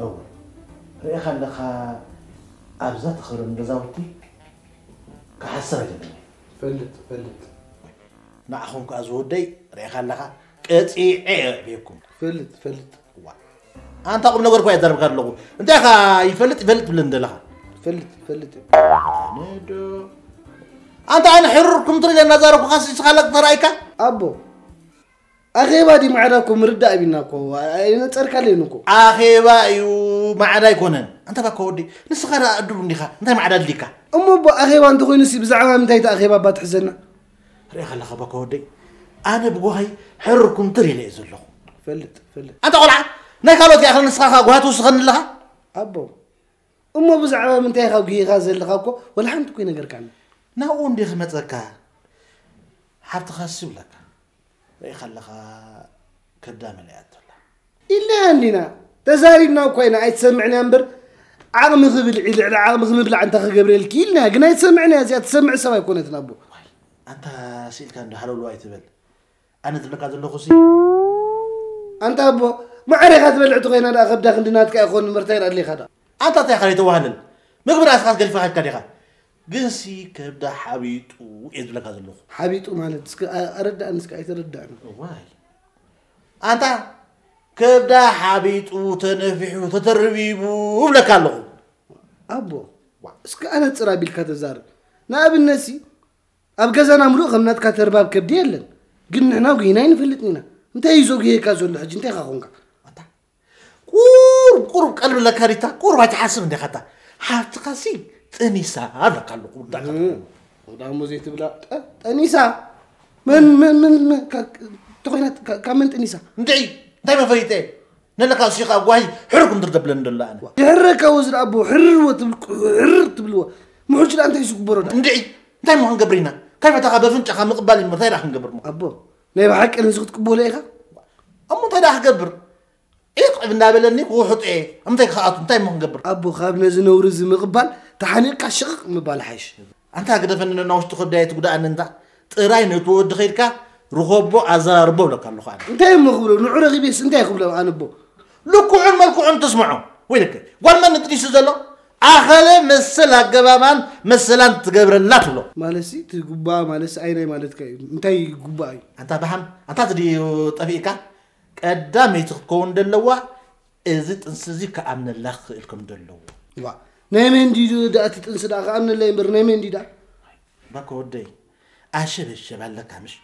እወ፣ ርኢኻ ኣለኻ፣ ኣብዛ ትኸርም ገዛውቲ ክሓስር ኣይደልን። ፈልጥ፣ ፈልጥ። ንዓኹም ከኣ ዝወደይ፣ ርኢኻ ኣለኻ፣ ቀጺዐ እየ ኣዕብየኩም። ፈልጥ፣ ፈልጥ። እዋ። ኣንታ ቁም ነገር እኳ እየ ዘረብካ ኣለኹ። እንታይ ኢኻ ይፈልጥ፣ ይፈልጥ ትብለኒ ዘለኻ? ፈልጥ፣ ፈልጥ። ኣነ ዶ? ኣንታ ኣነ ሕሩር ክምትር ኢለ እናዛረብኩኻስ ንስኻ ለቅ ተራእይካ? ኣቦ፣ ኣኼባ ድዩ ማዕዳ እኮ ምርዳእ ቢና እኮ፣ ኣይነጸርካለይን እኮ። ኣኼባ እዩ ማዕዳ ኣይኮነን። ኣንታ ባካ ወዲ፣ ንስኻ ደኣ እዱብ እንዲኻ፣ እንታይ ማዕዳ ኣድልይካ? እሞ ኣቦ፣ ኣኼባ እንተኾይኑሲ ብዛዕባ ምንታይ እቲ ኣኼባ እባ ትሕዘና? ርኢኻ ኣለኻ ባካ ወደይ፣ ኣነ ብጓሂ ሕሩር ኩምትር ኢለ እየ ዘለኹ። ፈልጥ፣ ፈልጥ። ኣንታ ቆልዓ፣ ናይ ካልኦት ይኣኽል ንስኻ ኸኣ ጓሂ ትውስኸኒ ኣለኻ? ኣቦ፣ እሞ ብዛዕባ ምንታይ ኢኻ ጒሂኻ ዘለኻ እኮ ወላ ሓንቲ እኮ ኣይነገርካኒ። ናብኡ እንዲኺ መጸካ፣ ሓብትኻስ ይብለካ። ርኢኻ ኣለኻ ከብዳ መሊኣቶ ኣላ። ኢልናያ እንዲና፣ ተዛሪብና እኮ ኢና፣ ኣይትሰምዕን እያ እምበር፣ ዓቕሚ ክብልዒ ልዕሊ ዓቕሚ ክምብላዕ እንታይ ክገብረልኪ ኢልናያ፣ ግን ኣይትሰምዕን እያ፣ እዚኣ ትሰምዕ ሰብ ኣይኮነትን ኣቦ። ዋይ፣ ኣንታ ስኢልካ እንዶ ሃለውለው ኣይትበል። ኣነ ዝብለካ ዘለኹ ሲ። ኣንታ ኣቦ፣ ማዕረ ኢኻ ትበልዕ ተኾይና ደኣ ከብዳ ክንዲ ናትካ ኣይኮን እምበር እንታይ ደኣ ኣድሊኻ ደኣ? ኣንታ እንታይ ኢኻ ዘይተዋህልል? ምግቢ ራስኻስ ገዲፍካ ከድካ ዲኻ? ግን ሲ ከብዳ ሓቢጡ እየ ዝብለካ ዘለኹ። ሓቢጡ ማለት እስከ ኣ-፣ ኣረዳእኒ እስከ ኣይተረዳእኒ። እዋይ። ኣንታ ከብዳ ሓቢጡ ተነፊሑ ተተርቢቡ እብለካ ኣለኹ። ኣቦ፣ ዋ። እስከ ኣነጽር ኣቢልካ ተዛረብ። ንኣብነት ሲ ኣብ ገዛና ምሉእ ከም ናትካ ተርባብ ከብዲ የለን። ግን ንሕና ጉሂና ኣይንፈልጥን ኢና። እንታይ እዩ ዘጉህየካ ዘሎ ሕጂ? እንታይ ኢኻ ኾንካ? ኣታ ቁሩብ፣ ቁሩብ ቀልቢ ኣለካ ዲታ? ቁሩብ ኣይትሓስብ እንዲኻ ኣታ? ሓፍትኻሲ ጠኒሳ ኣለካ ኣለኹ። ወዳእካ እም፣ ትኾን። ወዳሞ ዘይትብላ፣ ጠ-፣ ጠኒሳ? መን፣ መን፣ መን፣ መን፣ ካ-፣ ተኾይና፣ ካ-፣ ካብ መን ጠኒሳ? እንድዒ፣ እንታይ መፈሊጠ? ነለካ እሱ ኸኣ ጓሂ ሕሩር ክንድር ደብለኒ ደሎ ኣነ። ድሕረካ ወዝሪ ኣቦ፣ ሕርር ወ ትብል፣ ሕርር ትብልዎ። ምሑጅ ደኣ እንታይ ዝግበሮ ደኣ? እንድዒ፣ እንታይ እሞ ክንገብር ኢና? ካይ ፈታኻ በፍንጫኻ ምቕባል እዩ እሞ፣ እንታይ ደኣ ክንገብር እሞ? ኣቦ፣ ናይ ብሓቂ ነዚ ክትቅበሎ ኢኻ? እሞ እንታይ ደኣ ክገብር? ዒቕ እንዳበለኒ ክውሕጦ እየ። እምታይ ክኣቱ፣ እንታይ እሞ ክንገብር? ኣቦ፣ ካብ ነዚ ነውሪ እዚ ምቕባል፣ ተሓኒቕካ ሽቕቕ ምባል ሓይሽ። ኣንታ ግደፈኒ፣ ነና ውሽጢ ከብዳይ ትጉድኣኒ እንታ። ጥራይ ነቲ ወዲ ኸይድካ ርኸቦ፣ ኣዘራርቦ እብለካ ኣለኹ ኣነ። እንታይ እሞ ክብሎ? ንዑ ረኺበስ እንታይ ክብሎ ኣነ ኣቦ? ልክዑን መልክዑን ትስምዖ። ወይለከ፣ ጓል መን ንጥኒሱ ዘሎ? ኣኸለ መሰል ኣገባባን መሰላን ትገብረላ ትብሎ። ማለትሲ፣ እቲ ጉባ ማለትሲ ኣይናይ ማለትካ እዩ። እንታይ ጉባ እዩ? ኣንታ በሃም፣ ኣንታ እቲ ድዩ ጠፊእካ? ቀዳመይቲ ክትከውን ዘለዋ፣ እዚ ጥንሲ እዚ ክኣምነላ ክኽእል ከም ዘለዎ። ዋ፣ ናይ መን ድዩ ደኣ እቲ ጥንሲ ደኣ ክኣምነላ እምበር፣ ናይ መን ድዩ ደኣ? ባኮ ወደይ፣ ኣሸበሸብ ኣለካ ምሽ?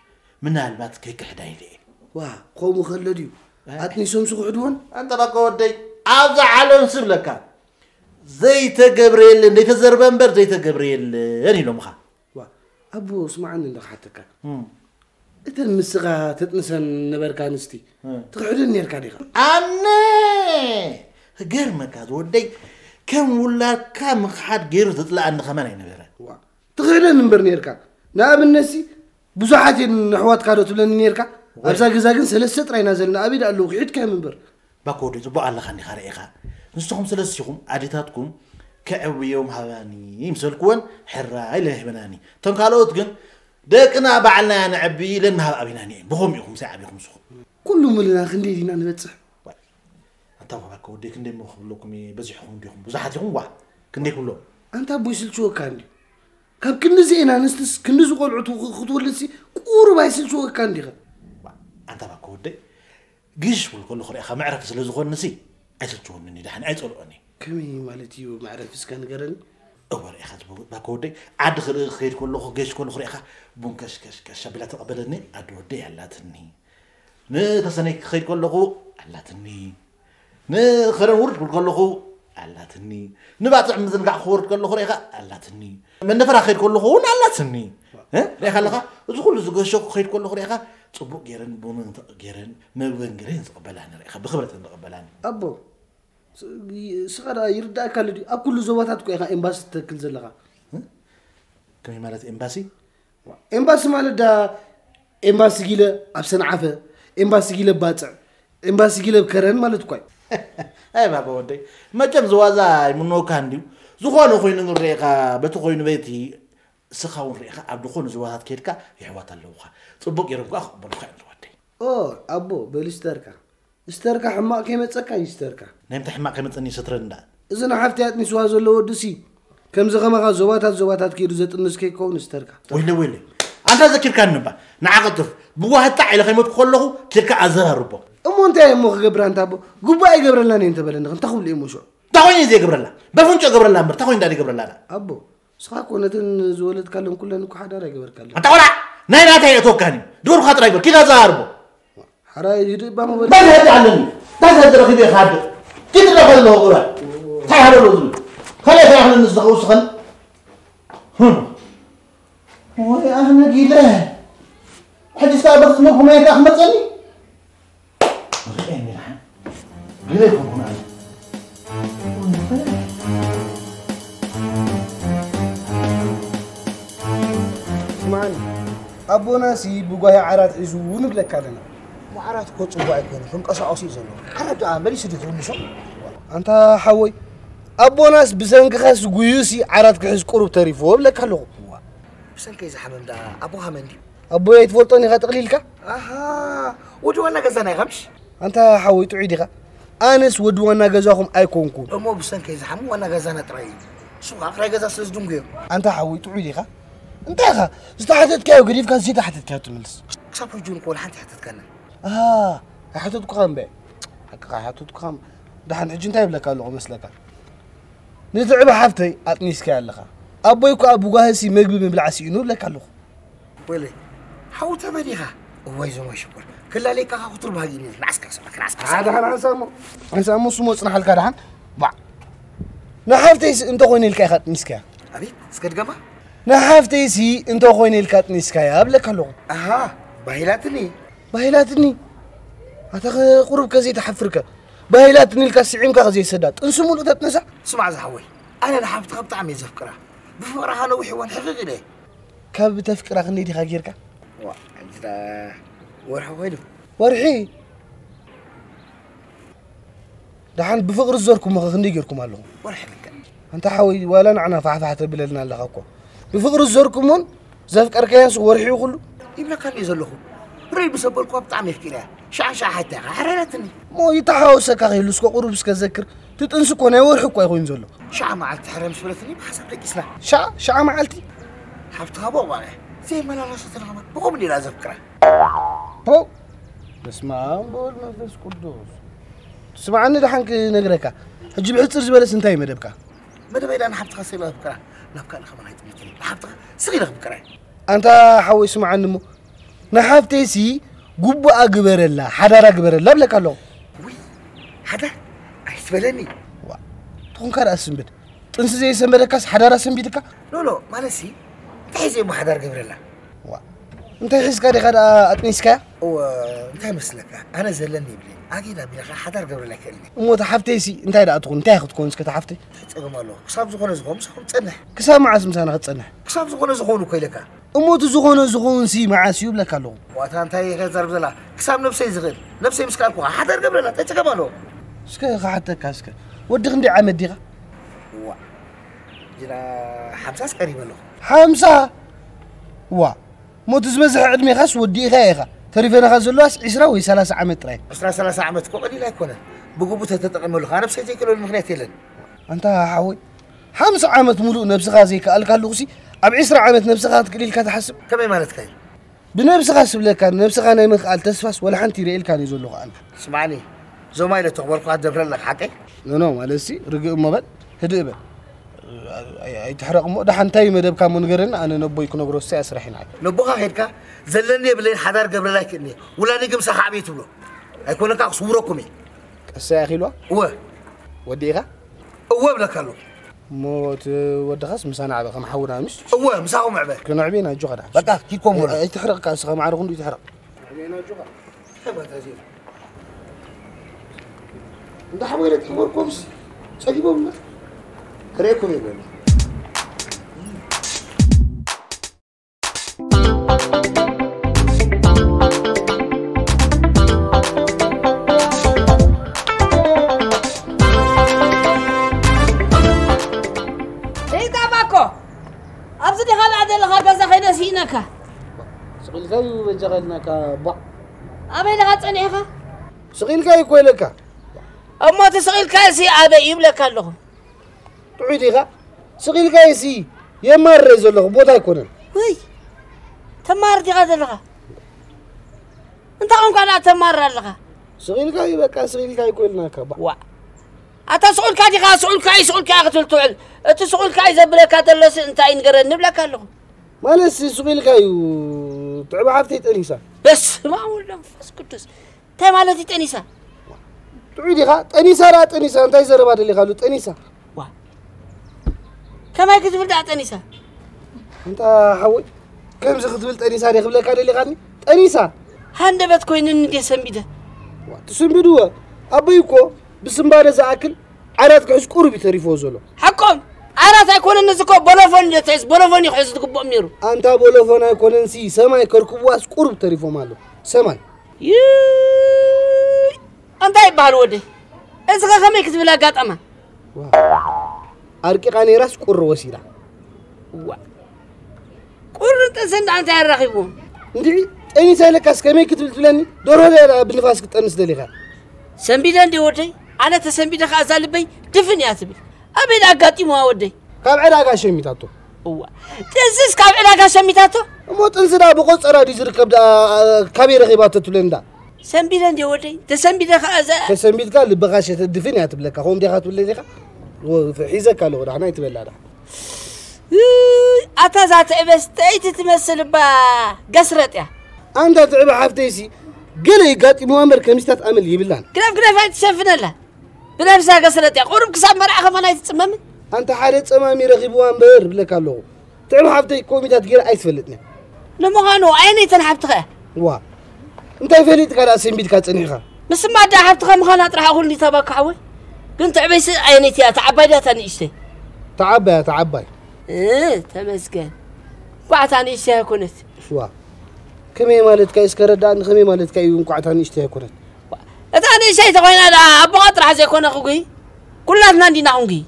ምናልባት ከይክሕዳ ኢለ እየ። ዋ፣ ከምኡ ከሎ ድዩ? እ? ኣጥኒሶምሲ ክሕድዎን? ኣንታ ባኮ ወደይ፣ ኣብዛ ዓለም ስብለካ፣ ዘይተገብረ የለን፣ ዘይተዘርበ እምበር ዘይተገብረ የለን ኢሎምኻ። ዋ፣ ኣቦ፣ ስምዓኒ እንዶ ክሓተካ። እም። እተን ምስኻ ተጥንሰን ነበርካ ኣንስቲ፣ እም። ትኽሕደን ኔርካ ዲኻ? ኣነ! ክገርመካ ዝወደይ፣ ከም ውላድካ ምኽሓድ ገይሩ ዘጽልኣኒ ከማን ኣይነበረን። ዋ፣ ትኽሕደን እምበር ኔርካ። ንኣብነትሲ፣ ብዙሓት እየን ኣሕዋትካ ዶ ትብለኒ ኔርካ? ወይ። ኣብዛ ገዛ ግን ሰለስተ ጥራይ ኢና ዘለና። ኣበይ ደኣ ኣለዉ? ክሒድካዮም እምበር። ባኮ ወደይ፣ ጽቡቕ ኣለኻ እንዲኻ ርኢኻ። ንስኹም ሰለስቲኹም ኣዴታትኩም ከዕብዮም ሃባኒ ምሰልኩወን ሕራይ ኢለን ሂበናኒ። እተን ካልኦት ግን ደቅና ባዕልና ነዕቢ ኢለን ምሃብ ኣቢናኒ እየን። ብኸምኡ ኢኹም ምሳይ ዓቢኹም ንስኹም። ኩሉ ሙሉና ክንደይ ዲና ንበጽሕ? ዋይ። ኣንታ ባኮ ወደይ፣ ክንደይ እሞ ክብለኩም እየ፣ በዚሕኹም ዲኹም? ብዙሓት ኢኹም ዋ። ክንደይ ክብሎ? ኣንታ ኣቦይ ስልችወካ እንድዩ። ካብ ክንድዚ ኢና ኣንስትስ ክንድዚ ቆልዑ ትው-፣ ክትወልድሲ ቁሩብ ኣይስልችወካ እንዲኸ? ዋ፣ ኣንታ ባኮ ወደይ፣ ግሽ ክብል ከለኹ ርኢኻ መዕረፊ ስለ ዝኾንሲ ኣይስልችወንን እዩ፣ ደሓን ኣይጸልኦን እየ። ከመይ ማለት እዩ መዕረፊ እስከ ንገረኒ? እወ ርኢኻ ዝቦ-፣ ባኮ ወደይ፣ ዓዲ ክርኢ ክኸይድ ከለኹ፣ ገሽ ከለኹ ርኢኻ ቡን ከሽ ከሽ ከሽ ኣቢላ ተቐበለኒ፣ ኣደ ወደይ ኣላትኒ። ንተሰነይ ክኸይድ ከለኹ ኣላትኒ። ንኸረን ውርድ ክብል ከለኹ ኣላትኒ። ንባጽዕ ምዝንጋዕ ክወርድ ከለኹ ርኢኻ ኣላትኒ። መነፈራ ክኸይድ ከለኹ እውን ኣላትኒ። እ? ርኢኻ ኣለኻ? እዚ ኩሉ ዝገሸኩ ክኸይድ ከለኹ ርኢኻ ጽቡቕ ገይረን ቡን እንተ-፣ ገይረን መግበን ገይረን ዝቕበላኒ ርኢኻ ብኽብረት ዝቕበላኒ። ኣቦ፣ ስ-፣ ይ-፣ ስኻ ደኣ ይርዳእካ ኣሎ ድዩ? ኣብ ኩሉ ዞባታት እኮ ኢኻ ኤምባሲ ትተክል ዘለኻ። እ? ከመይ ማለት ኤምባሲ? ኤምባሲ ማለት ዳ ኤምባሲ ጊለ ኣብ ሰንዓፈ፣ ኤምባሲ ጊለ ኣብ ባጽዕ፣ ኤምባሲ ጊለ ኣብ ከረን ማለት እኳ እዩ። ኣይ ባባ ወደይ፣ መቸም ዝዋዛ ኣይምነወካን ድዩ? ዝኾነ ኮይኑ ንርኤኻ፣ በቲ ኮይኑ በቲ ስኻ እውን ርኤኻ ኣብ ዝኾነ ዞባታት ከይድካ የሕዋት ኣለውኻ። ጽቡቕ ገይሮም ከኣ ክቕበሉኻ እዮም ዝወደይ። ኦ፣ ኣቦ፣ በሊስተርካ። ስተርካ ሕማቕ ከይመጸካ እዩ ስተርካ። ናይ ምንታይ ሕማቕ ከይመጸኒ ሰትረኒ ደኣ። እዚ ንሓፍቲ ኣጥኒስዋ ዘሎ ወዲ ሲ ከምዚ ከማኻ ዞባታት ዞባታት ከይዱ ዘጥንስ ከይከውን ስተርካ። ወይለ ወይለ። ኣንታ ዘኪርካኒ እባ ንዓ ቀጥፍ ብዋህጣዕ ኢለ ከይመትኩ ከለኹ ኬድካ ኣዘራርቦ። እሞ እንታይ እሞ ክገብር ኣንታ ኣቦ ጉባእ ይገብረላን እየ እንተበለኒ እንታይ ክብሉ እየ እሞ ሽዑ? እንታይ ኮይኑ እዩ ዘይገብረላ? በፍንጮ ይገብረላ እምበር እንታይ ኮይኑ እንታይ ዘይገብረላ ደኣ? ኣቦ ንስኻ እኮ ነተን ዝወለድካለን ኩለን እኮ ሓዳር ኣይገበርካለን። ኣታ ቆልዓ ናይ ናተይ ኣእተወካን እዩ። ድወርኩኻ ጥራይ ግበር። ኪድ ኣዘራርቦ። ሓራይ ህድእ እባ ምበል። በል ህድእ ኣለኒ። እንታይ ዘድረኺ ዶ ይኻድእ? ኪድ ረኸ ኣለኹ ግበር። እንታይ ሃለሎ ዝብል? ካልእ እንታይ ኣኽለኒ ዝኸውስኸን? ወይ ኣነ ጊለ ሕጂ ስታ በቲ ዝመልኩ መየካ ክመፀኒ ርኤኒ ደሓን ጊለ ይኮንኩን ኣነ ስማዕኒ ኣቦናሲ ብጓሂ ዓራት ሒዙ ንብለካ ኣለና። ዓራት እኮ ጽቡቕ ኣይኮነ ክንቀሳቐሱ እዩ ዘለዎ። ዓራት ደኣ መሊሱ ድዩ ክምልሶ? ኣንታ ሓወይ ኣቦናስ ብሰንክኻስ ጉዩሲ ዓራት ክሕዝ ቁሩብ ተሪፍዎ እብለካ ኣለኹ። ብሰንከይ ዝሓመም ደኣ ኣቦኻ መን ድዩ? ኣቦይ ኣይትፈልጦን ኢኻ ጠቕሊልካ? ኣሃ ወዲ ዋና ገዛና ኢኻ ምሽ? ኣንታ ሓወይ ጥዑይ ዲኻ? ኣነስ ወዲ ዋና ገዛኹም ኣይኮንኩን። እሞ ብሰንከይ ዝሓሙ ዋና ገዛና ጥራይ እዩ። ንሱ ከዓ ክራይ ገዛ ስለ ዝድንጉዮ። ኣንታ ሓወይ ጥዑይ ዲኻ? እንታይ ኢኻ ዝተሓተትካዮ ገዲፍካ ዘይተሓተትካዮ ትምልስ? ክሳብ ሕጂ እውን እኮ ወላ ሓንቲ ኣይሓተትካንን። ኣሃ ኣይሓተትኩኻን በ ሓቅኻ ኣይሓተትኩኻን። ደሓን ሕጂ እንታይ ይብለካ ኣለኹ መስለካ? ንትዕቢ ሓፍተይ ኣጥኒስካያ ኣለኻ። ኣቦይ እኳ ብጓህሲ መግቢ ምብላዕ ስኢኑ እብለካ ኣለኹ። ወይለይ ሓው ተበዲኻ። እዋይ ዞማ ሽኮር ክላለይካ ኻ ክቱር ባህጊ ነዓስካ ሰማክ ነዓስካ ሰማክ። ደሓን ሓንሳሞ ሓንሳሞ ስሞ ጽናሓልካ ደሓን። ባዕ ንሓፍተይስ እንተኾይነ ኢልካ ኢኻ ኣጥኒስካያ። ኣቤት እስከ ድገማ። ንሓፍተይሲ እንተኾይነ ኢልካ ኣጥኒስካያ እብለካ ኣለኹ። ኣሃ ባሂላትኒ። ባሂላትኒ ኣታ ቁሩብ ከዘይትሓፍርከ ባሂላትኒ ኢልካ ስዒምካ ከዘይሰዳ ጥንሲ ሙሉእ ተጥንሳ። ስማዕ ዝሓወይ ኣነ ንሓፍትኻ ብጣዕሚ እየ ዘፍቅራ። ብፍቕርኻ ነዊሕ እዋን ሕቕቕ ኢለ። ካብ ተፍቅራ ክንደይ ዲኻ ጌርካ? ዋ ሕጂ ደኣ ወርሒ ኮይኑ። ወርሒ? ደሓን ብፍቕሪ ዝዘርኩሞ ኸ ክንደይ ጌርኩም ኣለኹም? ወርሒ ልክዕ። ኣንታ ሓወይ ዋላ ንዓና ፋሕፋሕ ተብለልና ኣለኻ እኮ። ብፍቕሪ ዝዘርኩሞን ዘፍቀርካዮንስ ወርሒ እዩ ኩሉ? ይብለካ እንድየ ዘለኹ። ርይ ብሰበልኩዋ ብጣዕሚ ኣፍቂረያ። ሸዓ ሸዓ ሓታ ኢኻ ሓራይላትኒ። እሞ ይተሓወሰካ ከይሉ እስከ ቁሩብ እስከ ዘክር። እቲ ጥንሲ እኮ ናይ ወርሒ እኮ ኣይኮይን ዘሎ። ሸዓ መዓልቲ ሕረ ምስ በለትኒ ብሓሳብ ደቂስና። ሸዓ ሸዓ መዓልቲ? ሓብትኻ ቦቕባቕ እያ። ዘይመላለሶ ተለኸመት ብኸምኡ እንዲላ ዘፍቅራ። ፖው! በስመ ኣብ ወወልድ መንፈስ ቅዱስ። ስምዓኒ ደሓን ክነግረካ። ሕጂ ብሕጽር ዝበለስ እንታይ እዩ መደብካ? መደበይ ደኣ ንሓብትኻ ስኢለ ክፍቅራ ናብ ካልእ ከማን ኣይጥምትን እየ። ንሓብትኻ ስቕ ኢለ ክፍቅራ እየ። ኣንታ ሓወይ ስምዓኒ እሞ ንሓፍተይሲ ጉቡኣ ግበረላ ሓዳራ ግበረላ እብለካ ኣለኹ። ውይ ሓዳር ኣይትበለኒ። ዋ ትኹንካ ደኣ ስንብድ። ጥንሲ ዘይሰንበደካስ ሓዳር ኣሰንቢድካ? ኖኖ ማለትሲ እንታይ ሒዘ እሞ ሓዳር ገብረላ? ዋ እንታይ ሒዝካ ዲኻ ደኣ ኣጥኒስካያ? እወ እንታይ መስለካ ኣነ ዘለኒ ይብለኒ ኣጊድ ኣቢልኻ ሓዳር ገብረላ ኣይክእልን እየ። እሞ እታ ሓፍተይሲ እንታይ ደኣ ትኹን እንታይ ክትኮን እስከ እታ ሓፍተይ? እንታይ ጸገም ኣለዎ ክሳብ ዝኾነ ዝኾን ምሳኹም ጸንሕ። ክሳብ መዓስ ምሳና ክትጸንሕ? ክሳብ ዝኾነ ዝኾኑ እኮ ኢለካ። እሞ እቲ ዝኾነ ዝኾንሲ መዓስ እዩ እብለካ ኣለኹ። ዋታ እንታይ እየ ከዛርብ ዘላ ክሳብ ነብሰይ ዝኽእል ነብሰይ ምስ ካልኩ ሓዳር ገብረላ እንታይ ጸገም ኣለዎ? እስከ ክሓተካ እስከ ወዲ ክንደይ ዓመት ዲኻ? ዋ ጅና ሓምሳስ ቀሪበ ኣለኹ። ሓምሳ ዋ ሞት ዝበዝሐ ዕድሜኻስ ወዲእኻ ኢኻ ተሪፈናኻ ዘለዋስ ዒስራ ወይ ሰላሳ ዓመት ጥራይ። ዕስራ ሰላሳ ዓመት እኮ ቀሊል ኣይኮነን። ብግቡ ተተጠቒመሉ ከዓ ነብሰይ ዘይክእለሉ ምኽንያት የለን። ኣንታ ሓወይ ሓምሳ ዓመት ሙሉእ ነብስኻ ዘይከኣልካሉሲ ኣብ ዒስራ ዓመት ነብስኻ ክትክእል ኢልካ ትሓስብ? ከመይ ማለትካ እዩ? ብነብስኻ ስብለካ ነብስኻ ናይ ምኽኣል ተስፋስ ወላ ሓንቲ ይርእየልካን እዩ ዘለኹ ኣነ። ስምዓኒ ዞማ ኢለ ተኽበርኩኻ ትደፍረ ኣለኻ ሓቀይ? ኖኖ ማለትሲ ርግእ እሞ በል ህድእ በል። ኣይ- ኣይትሕረቕ እሞ ደሓን እንታይ እዩ መደብካ እሞ ንገረኒ ኣነ ነቦይ ክነግሮ እስያ ስራሕ ይንዓል። ነቦኻ ኸድካ ዘለኒ የብለይን ሓዳር ገብረላ ኣይክእልኒ ውላደይ ግን ምሳኻ ዓብየ ትብሎ ኣይኮነካ ክስውረኩም እየ። ቀሳ ያኺልዋ እወ ወዲእኻ እወ እብለካ ኣለኹ። እሞ እቲ ወድኻስ ምሳና ዕበ ከም ሓውና ምሽ እወ ምሳኹም ዕበ ክነዕብየና ኣጆኻ ደሓን በቃ ኪድኮም ወረ ኣይትሕረቕካ እስኻ ማዕረ ክንዱ ይትሕረቕ እንዳ ሓወይ ደቂ ክበርኮምስ ጸጊቦም ክርእየኩም የብለኒ ዘይጣባኮ ኣብዚ ዲኻ ደኣ ዘለኻ ገዛ ከይደ ስኢነካ ስቕ ኢልካ እዩ በጃኻ ኢልናካ ቧዕ ኣበይ ዲኻ ጸኒሕኻ ስቕ ኢልካ እዩ እኮ ኢለካ። እሞ እቲ ስቕ ኢልካ እሲ ኣበይ እዩ ይብለካ ኣለኹ። ጥዑይ ዲኻ? ስቕ ኢልካ እሲ የማርረ ዘለኹ ቦታ ኣይኮነን። ወይ፣ ተማር ዲኻ ዘለኻ? እንታይ ቋንቋ ደኣ ተማር ኣለኻ? ስቕ ኢልካ እዩ በቃ፣ ስቕ ኢልካ እዩ እኮ ኢልናካ። ባ- ዋ፣ ኣታ ስቕ ኢልካ ዲኻ? ስቕ ኢልካ እዩ፣ ስቕ ኢልካ ክትብል ትውዕል። እቲ ስቕ ኢልካ እዩ ዘብለካ ዘሎሲ እንታይ እዩ ንገረኒ ንብለካ ኣለኹ። ማለት ሲ ስቕ ኢልካ እዩ። ትዕባ ሓፍተይ ጠኒሳ። በስመ ኣብ ወወልድ ወመንፈስ ቅዱስ። እንታይ ማለት እዩ ጠኒሳ? ጥዑይ ዲኻ? ጠኒሳ ደኣ ጠኒሳ፣ እንታይ ዘረባ ደሊኻሉ? ጠኒሳ። ዋ፣ ከመይ ክትብል ደኣ ጠኒሳ? እንታ ሓወይ፣ ከምዚ ክትብል ጠኒሳ ዲየ ክብለካ ደሊኻኒ? ጠኒሳ። ሃንደበት ኮይኑኒ እንዴ ሰንቢደ። ዋ፣ ትስንብድዎ። ኣቦይ እኮ ብስንባደ ዝኣክል ዓራት ክሕዝ ቁሩብ እዩ ተሪፍዎ ዘሎ። ሓቆም። ዓራት ኣይኮነን፣ እዚ እኮ ቦሎፎን እዩ ተሒዝ፣ ቦሎፎን እዩ ክሕዝ ዝግብኦም ነይሩ። ኣንታ ቦሎፎን ኣይኮነንሲ፣ ሰማይ ከርክብዋስ ቁሩብ ተሪፎም ኣሎ። ሰማይ። ይይ! እንታይ ይበሃል ወደይ? እዚ ኸ ከመይ ክትብል ኣጋጠማ? ዋ። ኣርቂቓ ነይራስ ቁሪ ወሲዳ። ዋ። ቁርን ጥንስን ደኣ እንታይ ኣራኺብዎም? እንድዒ፣ ጠኒሳ ኢለካስ ከመይ ክትብል ትብለኒ? ደርሆ ደኣ ብንፋስ ክትጠንስ ደሊኻ? ሰንቢደ እንዴ ወደይ? ኣነ ተሰንቢደ ኸኣ እዛ ልበይ ድፍን እያ ትብል። ኣበይ ደኣ ኣጋጢምዋ ወደይ? ካብ ዕዳጋ ሸሚታቶ። እዋ። ጥንስስ ካብ ዕዳጋ ሸሚታቶ? እሞ ጥንሲ ደኣ ብቆጸራ ድዩ ዝርከብ ደኣ፣ ካበይ ረኺባቶ ትብለኒ ደኣ? ሰንቢደ እንዴ ወደይ? ተሰንቢደ ኸኣ እዛ ተሰንቢድካ ልብኻ ሸተት ድፍን እያ ትብለካ። ከምኡ ዲኻ ትብለኒ ኢኻ? ወ-፣ ሒዘካ ኣለኹ ደሓን ኣይትበላ ደኣ። እይ፣ ኣታ እዛ ትዕበስ ጠይቲ ትመስል እባ ገስረጥ እያ። ኣንታ ትዕበ ሓፍተይሲ ገለ ይጋጢምዋ እምበር ከምዚታት ኣመል ይብላን። ግደፍ ግደፍ ኣይትሸፍነላ። ብነብሳ ገስረጥ እያ። ቁሩብ ክሳብ መርዓ ከማን ኣይትጽመምን። ኣንታ ሓደ ጸማሚ ረኺብዋ እምበር እብለካ ኣለኹ። ትዕበ ሓፍተይ ኮሚታት ገይራ ኣይትፈልጥን እያ። ንምዃኑ ኣየነይተን ሓፍትኻ እያ? ዋ፣ እንታይ ፈሊጥካ ደኣ ሰንቢድካ ጸኒሕካ? ምስማ ኣደ ሓፍትኻ ምዃና ጥራሕ እኹል እንዲ ተባካ ሓወይ። ግን ትዕበይሲ ኣየነይቲ እያ? እታ ዓባይ ድያ እታ ንእሽተይ? እታ ዓባይ እያ፣ እታ ዓባይ። እ፣ ተመስገን። እንኳዕ እታ ንእሽተይ ኣይኮነት። ዋ፣ ከመይ ማለትካ እዩ እስከ ረዳእኒ፣ ከመይ ማለትካ እዩ እንኳዕ እታ ንእሽተይ ኣይኮነት? እታ ንእሽተይ ተኾይና ደኣ ኣቦኻ ጥራሕ ዘይኮነ ክጉይ? ኩላትና እንዲና ክንጉይ።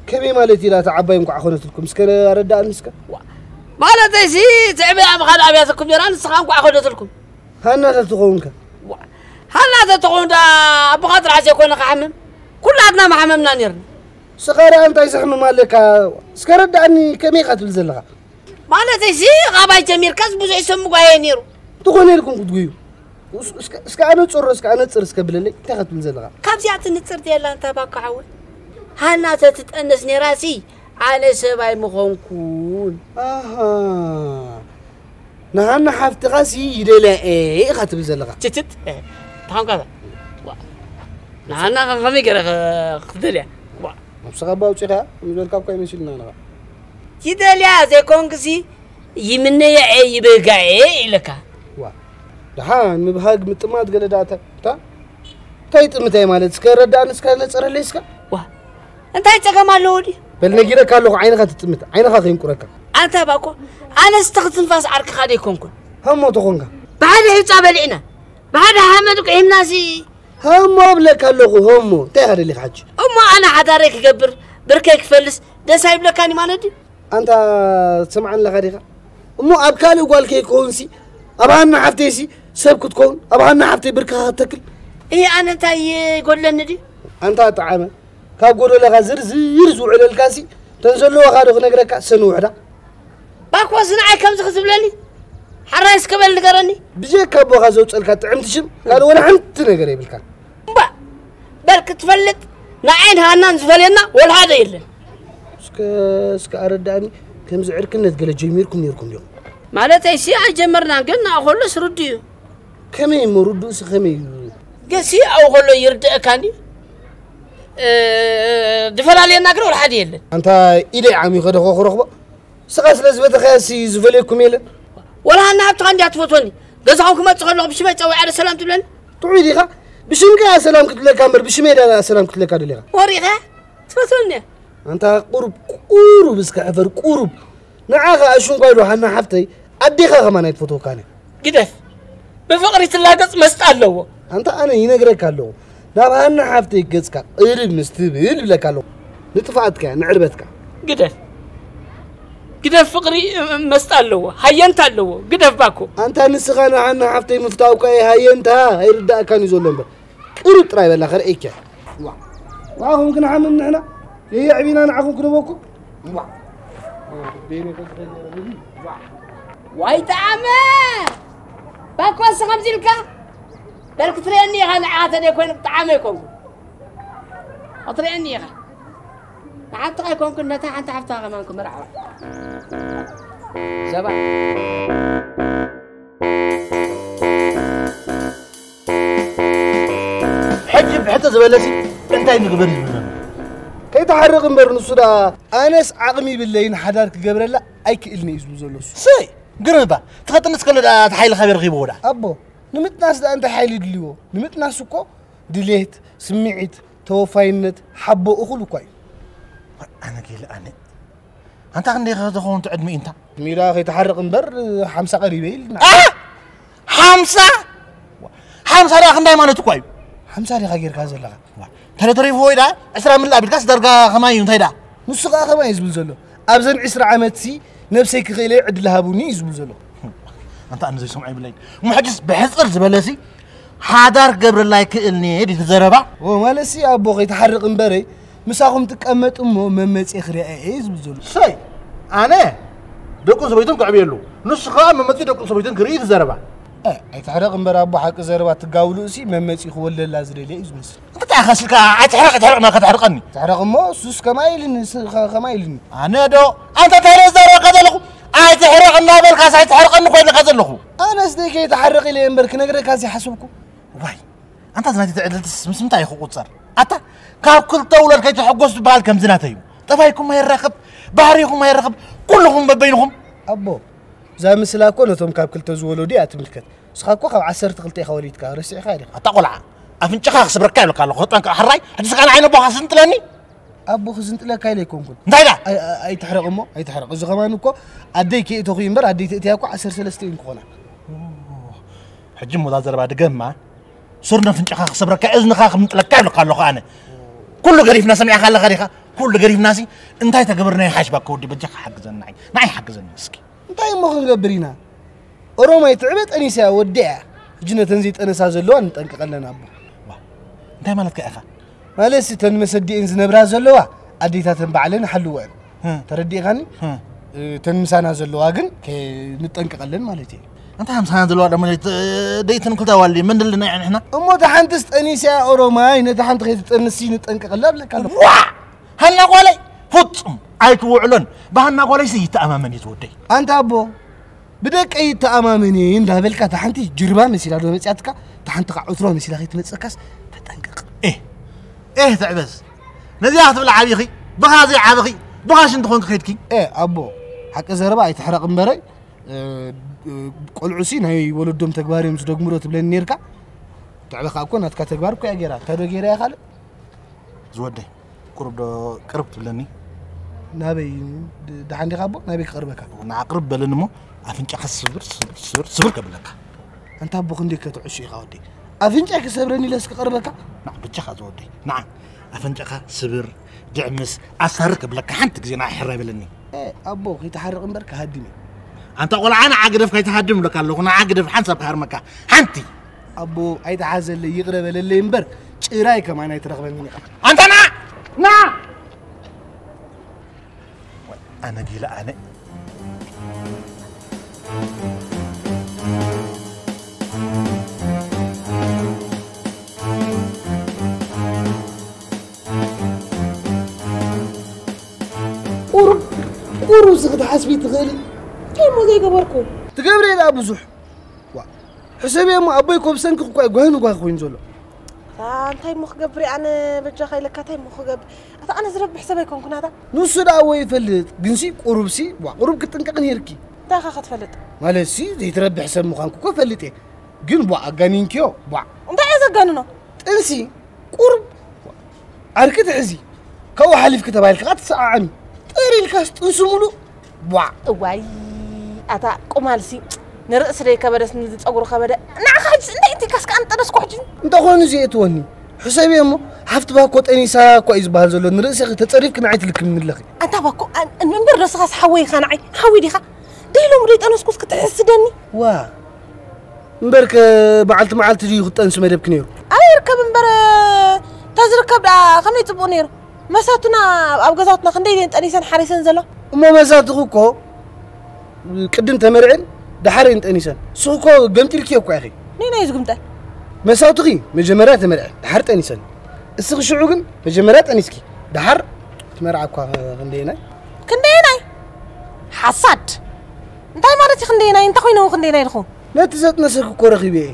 ከመይ ማለት እዩ እታ ዓባይ እንኳዕ ኮነትልኩም? እስከ ኣረዳእኒ እስከ። ዋ፣ ማለተይሲ ትዕበያ ምኻድ ኣብያትኩም ነይራ፣ ንስኻ እንኳዕ ኮነትልኩም። ሃና ተትኸውን ከ? ዋ፣ ሃና ተትኸውን ደኣ ኣቦኻ ጥራሕ ዘይኮነ ክሓምም፣ ኩላትና ምሓመምና ነይርና። ንስኻ ደኣ እንታይ ዘሕምም ኣለካ? እስከ ረዳእኒ፣ ከመይ ኢኻ ትብል ዘለኻ? ማለተይሲ ካባይ ጀሚርካስ ብዙሕ ሰብ ምጓየ ነይሩ። እንተኾነ ኢልኩም ክትጉዩ። እስ-፣ እስከ፣ እስከ ኣነጽሮ፣ እስከ ኣነጽር እስከ ብለለይ፣ እንታይ ኢኻ ትብል ዘለኻ? ካብዚኣ ትንጽር የላ እንታ ባካ ሓወይ። ሃና ተትጠንስ ነይራሲ፣ ኣነ ሰብ ኣይምኾንኩን። ኣሃ። ንሃና ሓፍትኻሲ ይደልያ እየ ኢኻ ትብል ዘለኻ። ትትት፣ እ፣ ተኾንካ ዋ። ንሃና ከ-፣ ከመይ ገይረ ከ-፣ ክደልያ? ዋ። ነብስኻ እባ ኣውጺኻ፣ ከምዚ በልካ እኳ ይመስልና ንኻ። ይደልያ ዘይኮንክሲ፣ ይምነያ እየ፣ ይብህጋ እየ ኢለካ። ዋ። ደሓን ምብሃግ ምጥማት ገለ ደኣ እታ፣ እታ፣ እንታይ ጥምታይ ማለት? እስከ ረዳእኒ፣ እስከ ነጸረለይ እስከ። ዋ። እንታይ ጸገም ኣለዎ ድዩ? በል ነጊረካ ኣለኹ፣ ዓይንኻ ትጥምት፣ ዓይንኻ ከይንቁረካ። ኣንታ ባኮ፣ ኣነስ ትኽ ትንፋስ ዓርክኻ ደይኮንኩን። ሃሞ ተኾንካ። ብሓደ ሑጻ በሊዕና፣ ብሓደ ሓመድ ቁሒምናሲ። ሃሞ እብለካ ኣለኹ፣ ሃሞ። እንታይ ኢኻ ደሊኻ ሕጂ? እሞ ኣነ ሓዳረይ ክገብር፣ ብርከይ ክፈልስ ደስ ኣይብለካን እዩ ማለት ድዩ? ኣንታ ትሰምዓኒ ኣለኻ ዲኻ? እሞ ኣብ ካልእ ጓል ከይከውንሲ፣ ኣብ ሃና ሓፍተይሲ ሰብ ክትከውን፣ ኣብ ሃና ሓፍተይ ብርክኻ ክትተክል? እህ፣ ኣነ እንታይ ይጎድለኒ ድዩ? ኣንታ ጠዓመ፣ ካብ ጎደለኻ ዝርዝር ዝውዕለልካሲ፣ እተን ዘለዋኻ ዶ ክነግረካ? ሰኒ ውሕዳ። ባኮስ ንዓይ ከምዚ ክትብለኒ? ሓራይ እስከ በል ንገረኒ። ብጀካ ኣቦኻ ዘውጸልካ ጥዕምቲ ሽም፣ ካልእ ወላ ሓንቲ ነገር የብልካን። እምባ፣ በል ክትፈልጥ፣ ንዓይን ሃናን ዝፈልየና ወላ ሓደ የለን። እስከ፣ እስከ ኣረዳእኒ፣ ከምዚ ዕርክነት ገለ ጀሚርኩም ነይርኩም ዲኹም? ማለተይሲ ኣይጀመርናን፣ ግን ንኣ ከሎስ ርዱእ እዩ። ከመይ እሞ ርዱእሲ ከመይ እዩ? ገሲ ኣብኡ ከሎ ይርድአካ እንዲ። እ፣ ዝፈላልየና ግን ወላ ሓደ የለን። ኣንታ ኢደይ ዓሚኸ ዶ ክረኽቦ? ስኻ ስለ ዝበተኸያሲ ዝፈልየኩም የለን። ወላ ሃና ሃብትኻ እንድያ ትፈትወኒ። ገዛኹም ክመጽእ ከለኹ ብሽመይ ጸዊዓ ዶ ሰላም ትብለኒ? ጥዑይ ዲኻ? ብሽምካ እያ ሰላም ክትብለካ እምበር ብሽመይ ድያ ሰላም ክትብለካ ደሊኻ? ወሪኻ ትፈትወኒ እያ። ኣንታ ቁሩብ፣ ቁሩብ እስከ ሕፈር፣ ቁሩብ። ንዓኻ ኣሽንኳይ ዶ ሃና ሓፍተይ፣ ኣዴኻ ከማን ኣይትፈትወካን እያ። ግደፍ። ብፍቕሪ ትላገጽ መስጣ ኣለዎ። ኣንታ ኣነ ይነግረካ ኣለኹ። ናብ ሃና ሓፍተይ ገጽካ ቅርብ ምስ ትብል ይብለካ ኣለኹ። ንጥፍኣትካ እያ፣ ንዕርበትካ። ግደፍ። ግደፍ ፍቕሪ፣ እ፣ እ፣ መስጣ ኣለዎ። ሃየንታ ኣለዎ። ግደፍ ባኮ። ኣንታ ንስኻ ንሃና ሓፍተይ ምፍታውካ እዩ ሃየንታ፣ ኣይርዳእካን እዩ ዘሎ እምበር። ቅርብ ጥራይ በላ ከርእየኪ። ዋ። ዋኹም ክንሓምም ንሕና። የየዕቢና ንዓኹም ክንበኩም። ዋ። ዋይ ጠዓመ! ባኮስ ከምዚ ኢልካ? በል ክትርእየኒ ኢኻ ንዓኻ ተደይ ኮይኑ ጠዓመ ኣይኮንኩ። ክትርእየኒ ኢኻ። ንሓንቲ ኣይኮንኩን ነታ ሓንቲ ሓፍታ ከማን ክምርዓዋ። ዘባ። ሕጂ ብሕተ ዝበለሲ እንታይ ንግበር እዩ ዝብል ዘሎ? ከይተሓርቕ እምበር ንሱ ደኣ ኣነስ ዓቕሚ ይብለይን ሓዳር ክገብረላ ኣይክእልን እዩ ዝብል ዘሎ እሱ። ሰይ ግርም እባ ትኸጥንስ ከሎ ደኣ እቲ ሓይሊ ካበይ ረኺብዎ ደኣ? ኣቦ ንምጥናስ ደኣ እንታይ ሓይሊ ይድልዎ? ንምጥናስ እኮ ድሌት፣ ስምዒት፣ ተወፋይነት፣ ሓቦ እኹል እኳ እዩ። ኣነ ጌለ ኣነ ኣንታ ክንደይ ከ ዝኸውን ትዕድሚኡ እንታ? ሚራ ከይትሓርቕ እምበር ሓምሳ ቀሪበ ኢልና። ሓምሳ ሓምሳ ደኣ ክንዳይ ማለት እኳ እዩ። ሓምሳ ዲኻ ጌርካ ዘለኻ? ተረተሪፉ ወይ ደኣ ዕስራ ምልእ ኣቢልካስ ዳርጋ ከማይ እዩ እንታይ ደኣ? ንሱ ከኣ ከማይ እዩ ዝብል ዘሎ። ኣብዘን ዕስራ ዓመትሲ ነብሰይ ክኽእለ ዕድል ሃቡኒ እዩ ዝብል ዘሎ። ኣንታ ኣነ ዘይሰምዖ ይብለይ። እሞ ሕጅስ ብሕጽር ዝበለሲ ሓዳር ክገብረላ ኣይክእልን'የ ድዩ እቲ ዘረባ? ኦ ማለትሲ ኣቦ ከይትሓርቕ እምበረይ ምሳኹም ትቀመጥ እሞ መመጽኤ ክሪኣ እየ ዝብል ዘሎ። ሰይ ኣነ ደቁን ሰበይቱን ከዕብየሉ ንሱ ኸኣ መመጽኢ ደቁን ሰበይቱን ክርኢ እቲ ዘረባ። እ ኣይትሕረቕ እምበር ኣቦ ሓቂ ዘረባ ትጋውሉእሲ መመጽኢ ክወልደላ ዝደልየ እዩ ዝመስል። እንታይ ኢኻ ስልካ ኣይትሕረቕ ኣይትሕረቕ ኢልካ ተሕርቐኒ? ትሕረቕ እሞ እሱስ ከማይ ኢልኒ ስ- ከ- ከማይ ኢልኒ። ኣነ ዶ ኣንታ እንታይ ኢለ ዝዛረበካ ዘለኹ? ኣይትሕረቕ እናበልካስ ኣይትሕረቐኒ እኮ ኢልካ ዘለኹ። ኣነስ ደይ ከይትሓረቕ ኢለ እየ እምበር ክነግረካ ዘይሓሰብኩ። ዋይ ኣንታ እዚ ናተይ ትዕድልትስ ምስ ምንታይ እዩ ክቑጸር? ኣታ ካብ ክልተ ውለድ ከይትሕጎስ ዝበሃል ከምዚ ናተይ እዩ። ጠባይኩም ኣይራኸብ፣ ባህሪኹም ኣይራኸብ፣ ኩልኹም በበይንኹም። ኣቦ እዛ ምስላ እኮ ነቶም ካብ ክልተ ዝወለዱ እያ ትምልከት። ንስኻ እኮ ካብ ዓሰርተ ክልተ ኢኻ ወሊድካ፣ ረሲዕካ ዲኻ? ኣታ ቆልዓ፣ ኣፍንጭኻ ክስብረካ ይብለካ ኣለኹ። ተጠንቀቕ ሕራይ፣ ሕጂ ስኻ ንዓይ ነቦኻ ስንጥለኒ። ኣቦ ክዝንጥለካ ኢለ ኣይኮንኩን። እንታይ ኢላ? ኣይ- ኣይ- ኣይትሕረቕ እሞ ኣይትሕረቕ። እዚ ከማን እኮ ኣደይ ከይእተኹ እምበር ኣደይ ተእትያ እኮ ዓሰርተ ሰለስተ እየን ክኾና። ሕጂ እሞ እዛ ዘረባ ድገማ። ሱር ነፍንጫኻ ክሰብረካ እዝንኻ ክምንጥለካ ይብለካ ኣለኹ ኣነ። ኩሉ ገዲፍና ሰሚዕካ ኣለኻ ዲኻ? ኩሉ ገዲፍናሲ እንታይ ተገብርና ይሓሽ ባካ ወዲ በጃኻ ሓግዘኒ ንዓይ። ንዓይ ሓግዘኒ እስኪ። እንታይ እሞ ክንገብር ኢና? ኦሮማይ ትዕበ ጠኒሳ እያ ወዲኣ እያ። ሕጂ ነተን ዘይጠነሳ ዘለዋ ንጠንቀቐለን ኣቦ። ዋ፣ እንታይ ማለትካ ኢኻ? ማለትሲ ተን መሰዲኤን ዝነብራ ዘለዋ ኣዴታተን ባዕለን ይሓልወን። ተረዲእኻኒ? ተን ምሳና ዘለዋ ግን ንጠንቀቐለን ማለት እየ። ኣንታ ምሳና ዘለዋ ደሞ ደይትን ክልተ ዋሊ ምን ድልና ንሕና? እሞ እታ ሓንትስ ጠኒሳ እያ ኦሮማይ፣ ነታ ሓንቲ ከይትጠንስሲ ንጠንቀቐላ እብለካ ኣለኹ። ዋ! ሃና ጓለይ ፍጹም ኣይትውዕሎን። ብሃና ጓለይሲ ይተኣማመን እዩ ዝወደይ። ኣንታ ኣቦ ብደቀይ ይተኣማመን እየ እንዳበልካ እታ ሓንቲ ጅርባ መሲላ ዶ መጽያትካ፣ እታ ሓንቲ ከዓ ዕትሮ መሲላ ከይትመጽእካስ ተጠንቀቕ። ኤህ ኤህ ትዕበስ ነዚኣ ክትብል ዓቢኺ ብኻ ዘይዓበኺ ብኻ ሽንቲ ኮንኪ ከይድኪ። ኤ ኣቦ ሓቂ ዘረባ ኣይትሕረቕ እምበረይ ቆልዑሲ ናይ ወለዶም ተግባር እዮም ዝደግሙ ዶ ትብለኒ ነርካ። ትዕበ ከዓ እኮ ናትካ ተግባር እኮ እያ ገይራ። እንታይ ዶ ገይራ እያ ካልእ? ዝወደይ ቁሩብ ዶ ቅርብ ትብለኒ? ናበይ ድ- ደሓን ዲኻ ኣቦ? ናበይ ክቐርበካ? ንዓ ቅርብ በለኒ እሞ ኣፍንጫኻ ስብር ስብር ስብር ስብር ከብለካ። ኣንታ ኣቦ ክንደይ ከተዕሹ ኢኻ ወደይ? ኣፍንጫይ ክሰብረኒ ኢለስ ክቐርበካ? ንዓ በጃኻ ዝወደይ ንዓ ኣፍንጫኻ ስብር ድዕምስ ኣሳሪ ከብለካ ሓንቲ ግዜ ንዓ ሕራይ በለኒ። ኤ ኣቦ ከይትሓርቕ እምበር ክሃድም እየ። ኣንታ ቆልዓ ንዓ ግደፍ ከይትሃድም እብለካ ኣለኹ ንዓ ግደፍ ሓንሳብ ክሃርመካ ሓንቲ ኣቦ ኣይትሓዘለይ ይቕረ በለለይ እምበር ጭራይ ከማን ኣይትረኽበንን ኢኻ። ኣንታ ንዓ ንዓ ኣነ ጊለ ኣነ ቁሩብ ቁሩብ እዚ ክትሓስቢ ትኽእሊ እንታይ እሞ ዘይገበርኩ ትገብሪ ኢላ ብዙሕ ሕሰብየ እሞ ኣቦይ ኮ ብሰንኪ እኳ ጓሂ ንጓሂ ኮይኑ ዘሎ። ኣታ እንታይ እሞ ክገብር እየ ኣነ በጃኻ ኢለካ እንታይ እሞ ክገብር ኣታ ኣነ ዝረብሕ ሰብ ኣይኮንኩን ኣታ። ንሱ ደኣ እወ ይፈልጥ ግንሲ ቁሩብሲ ዋ ቁሩብ ክትጥንቀቂ ነይርኪ። እንታይ ኢኻ ክትፈልጥ? ማለትሲ ዘይትረብሕ ሰብ ምዃንኩ እኮ እፈልጥ እየ ግን ቧዕ ኣጋኒንክዮ ቧዕ። እንታይ እየ ዘጋንኖ? ጥንሲ ቁሩብ ዓርኪ ትሕዚ ካብኡ ሓሊፍኪ ተባሂልኪ ከኣ ትሰዓዓሚ ጥር ኢልካስ ጥንሲ ሙሉእ ቧዕ። እዋይ ኣታ ቁማልሲ ንርእሲ ደይ ከበደስ ንዝፀጉሩ ከበደ ንዓኻ ሕጂ እንታይ እቲ ካስካ ኣንጠደስኩ ሕጂ እንተኾኑ እዚኤትወኒ ሕሰብየ እሞ ሓፍቲ ባኮ ጠኒሳ እኳ እዩ ዝበሃል ዘሎ ንርእስኺ ተፀሪፍኪ ንዓይ ትልክምኒ ኣለኺ ኣንታ ባኮ እምበር ዶ ስኻስ ሓወይ ኢኻ ንዓይ ሓወይ ዲኻ ደይ ሎሚ ደይ ጠነስኩስ ክትሕስደኒ ዋ እምበርከ መዓልቲ መዓልቲ ድዩ ክጠንሲ መደብኪ ነይሩ? ኣበይ ይርከብ እምበር፣ እንተ ዝርከብ ደኣ ከመይ ጽቡቕ ነይሩ። መሳቱና ኣብ ገዛውትና ክንደይ እየን ጠኒሰን ሓሪሰን ዘሎ። እሞ መሳትኺ እኮ ቅድም ተመርዕን ደሓር እየን ጠኒሰን። ንስኺ እኮ ገምጢልኪ እኮ ኢኺ። ነይ ናይ ዝግምጠል። መሳቱኺ መጀመርያ ተመርዐን ደሓር ጠኒሰን። እስኺ ሽዑ ግን መጀመርያ ጠኒስኪ ደሓር ትመርዓ እኳ ክንደየናይ? ክንደየናይ? ሓሳድ። እንታይ ማለት እዩ ክንደየናይ? እንታይ ኮይኑ ክንደየናይ ኢልኹ? ነቲ ዘጥነሰኪ እኮ ረኺበ እየ።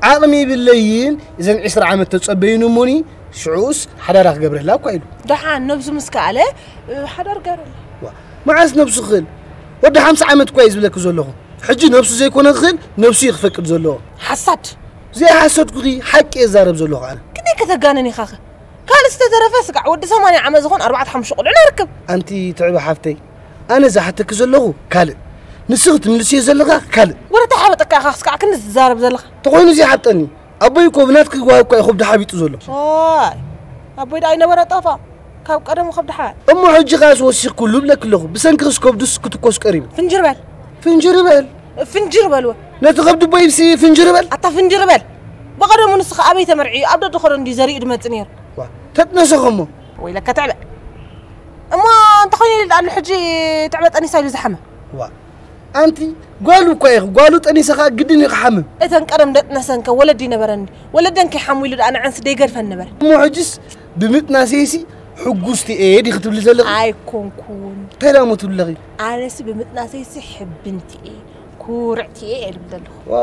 ዓቕሚ ይብለይን እዘን ዕስራ ዓመት ተጸበይኒ እሞኒ ሽዑስ ሓዳራ ክገብረላ እኳ ኢሉ። ደሓን ነብሱ ምስ ከኣለ፣ እ፣ ሓዳር ገረላ። ዋ፣ መዓስ ነብሱ ክእል? ወዲ ሓምሳ ዓመት እኳ እዩ ዝብለኪ ዘለኹ። ሕጂ ነብሱ ዘይኮነ ክእል፣ ነብሱ እዩ ክፈቅድ ዘለዎ። ሓሳድ። ዘይሓሰድኩኺ ሓቂ እዛረብ ዘለኹ ኣነ። ክንደይ ከተጋንን ኢኻኸ? ካልእ ዝተተረፈ ስጋዕ ወዲ ሰማንያ ዓመት ዝኾን ኣርባዕተ ሓሙሽተ ቆልዑ ነርክብ። ኣንቲ ትዕበ ሓፍተይ፣ ኣነ ዝሓተኪ ዘለኹ ካልእ፣ ንስኺ ትምልስዮ ዘለኻ ካልእ። ወረ ተሓበጠካ ኢኻ ስጋዕ ክንዲ ትዛረብ ዘለኻ። ተኾይኑ ዘይሓብጠኒ፣ ኣቦይ እኮ ብናትኪ ጓሂ እኳ እዩ ከብዱ ሓቢጡ ዘሎ። ዋይ፣ ኣቦይ ደኣ ኣይነበረ ጠፋ፣ ካብ ቀደሙ ከብዱ ሓ- እሞ ሕጂ ኻስ ወሲኽኩሉ ብለኪ ኣለኹ፣ ብሰንክኽስ ከብዱስ ክትኮስ ቀሪቡ። ፍንጅር በል። ፍንጅር በል። ፍንጅር በል ወ- ነቲ ከብዱ ቦይብሲ ፍንጅር በል። ኣታ ፍንጅር በል። ብቐደሙ ንስኻ ኣበይ ተመርዕዩ ኣብ ደድኾዶ እንድዩ ዘሪኡ ድመጽእ ነይሩ። ዋ፣ ተጥነሰኸሞ። ወይለካ ትዕበ። እሞ እንተኾይኑ ኢሉ ደኣሉ ሕጂ ትዕበ ጠኒሳ ኢሉ ዝሓመ። ዋ፣ ኣንቲ ጓሉ እኳ ኢኺ፣ ጓሉ ጠኒሳ ኸኣ ግድን እዩ ክሓምም። እተን ቀደም ደጥነሰንከ ወለዲ ነበረኒ። ወለደን ከይሓሙ ኢሉ ደኣ ንዓንስ ደይገድፈን ነበረ። እሞ ሕጅስ ብምጥናሰይሲ ሕጉስቲ እየ ዲኺ ትብሊ ዘለኺ? ኣይኮንኩን። እንታይ ደኣ እሞ ትብሊ ኣለኺ? ኣነሲ ብምጥናሰይሲ ሕብንቲ እየ፣ ኩርዕቲ እየ እየ ዝብል ዘለኹ። ዋ፣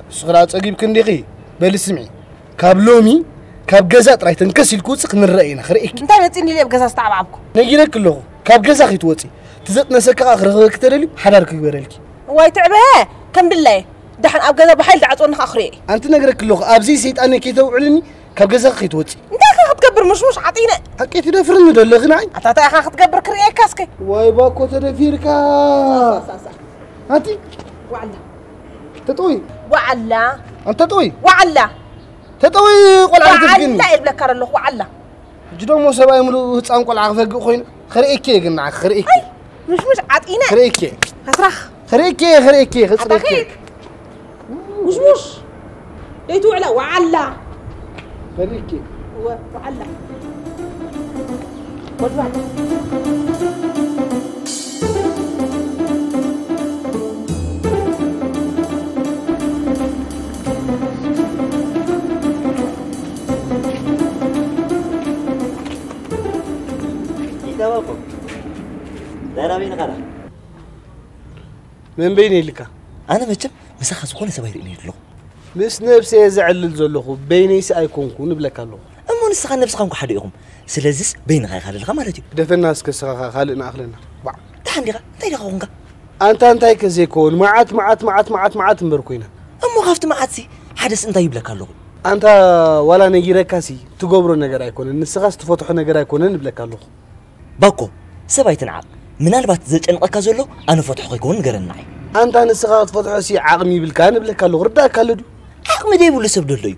ንስኺ ደኣ ጸጊብኪ እንዲኺ። በሊ ስምዒ፣ ካብ ሎሚ ካብ ገዛ ጥራይ ተንከስ ኢልኪ ውጽእ ክንረአ ኢና፣ ክርእየኪ። እንታይ መጺእኒ ኢለ ኣብ ገዛ ዝተዓባዕብኩ? ነጊረኪ ኣለኹ፣ ካብ ገዛ ከይትወጺ። እቲ ዘጥነሰኪ ከኣ ክረኽበኪ ተደልዩ ሓዳር ክግበረልኪ። እዋይ ትዕበ፣ ከም ድላየ። ደሓን ኣብ ገዛ ብሓይሊ ዝዓጽወኒ ከኣ ክርእየ እየ። ኣንቲ ነግረኪ ኣለኹ፣ ኣብዚ ሰይጣን ከይተውዕልኒ ካብ ገዛኺ ከይትወጺ። እንታይ ኢኻ ክትገብር ምሽሙሽ ዓጢነ? ሓቂ ትደፍርኒ ዶ ኣለኺ ንዓይ? ኣታ እንታይ ኢኻ ክትገብር ክርእየካ እስከ? ዋይ ባኮ ተደፊርካ። ኣንቲ ዋዕላ። ተጠዊ። ዋዕላ። ኣንተ ጠዊ። ዋዕላ። ተጠዊ ቆልዓ ክትብልኒ። ዋዕላ ይብለካ ኣለኹ፣ ዋዕላ። ሕጂ ደሞ ሰብኣይ ምሉእ ህፃን ቆልዓ ክፈግእ ኮይኑ። ክርእየኪ እየ ግን ንዓኺ፣ ክርእየኪ። ኣይ፣ ምሽሙሽ ዓጢነ። ክርእየኪ እየ። ከስራኽ። ክርእየኪ እየ፣ ክርእየኪ እየ፣ ክፅርየኪ እየ። ኣታ ከይድ። ምሽሙሽ። ደይትውዕላ፣ ዋዕላ። ክርእየኪ እየ። እወ፣ ዋዕላ። ወድባል። ይታወቁ። ዛራቤን ኻላ። መን በይነ ኢልካ? ኣነ መቸም ምሳኻ ዝኾነ ሰብ ኣይርእን እየ ዘለኹ። ምስ ነብሰ እየ ዘዕልል ዘለኹ፣ በይነይሲ ኣይኮንኩን እብለካ ኣለኹ። እሞ ንስኻን ነብስኻ እንኳ ሓደ ኢኹም። ስለዚስ በይንኻ ኢኻ ዘለኻ ማለት እዩ። ግደፈና እስከ፣ ንስኻ ኸኣ ካልእ ንኣኽለና። ባዕ። ደሓን ዲኻ? እንታይ ዲኻ ኾንካ? ኣንታ እንታይ ከ ዘይከውን? መዓት፣ መዓት፣ መዓት፣ መዓት፣ መዓት እምበር ኮይና። እሞ ካብቲ መዓትሲ ሓደስ እንታይ ይብለካ ኣለኹ? ኣንታ ዋላ ነጊረካሲ ትገብሮ ነገር ኣይኮነን። ንስኻስ ትፈትሖ ነገር ኣይኮነን እብለካ ኣለኹ። ባኮ፣ ሰብ ኣይትንዓቕ። ምናልባት ዘጨንቐካ ዘሎ ኣነ ፈትሖ ከይከውን ንገረኒ ንዓይ። ኣንታ ንስኻ ክትፈትሖሲ ዓቕሚ ይብልካን እብለካ ኣለኹ። ርዳእካ ኣሎ ድዩ? ዓቕሚ ደይብሉ ሰብ ደሎ እዩ።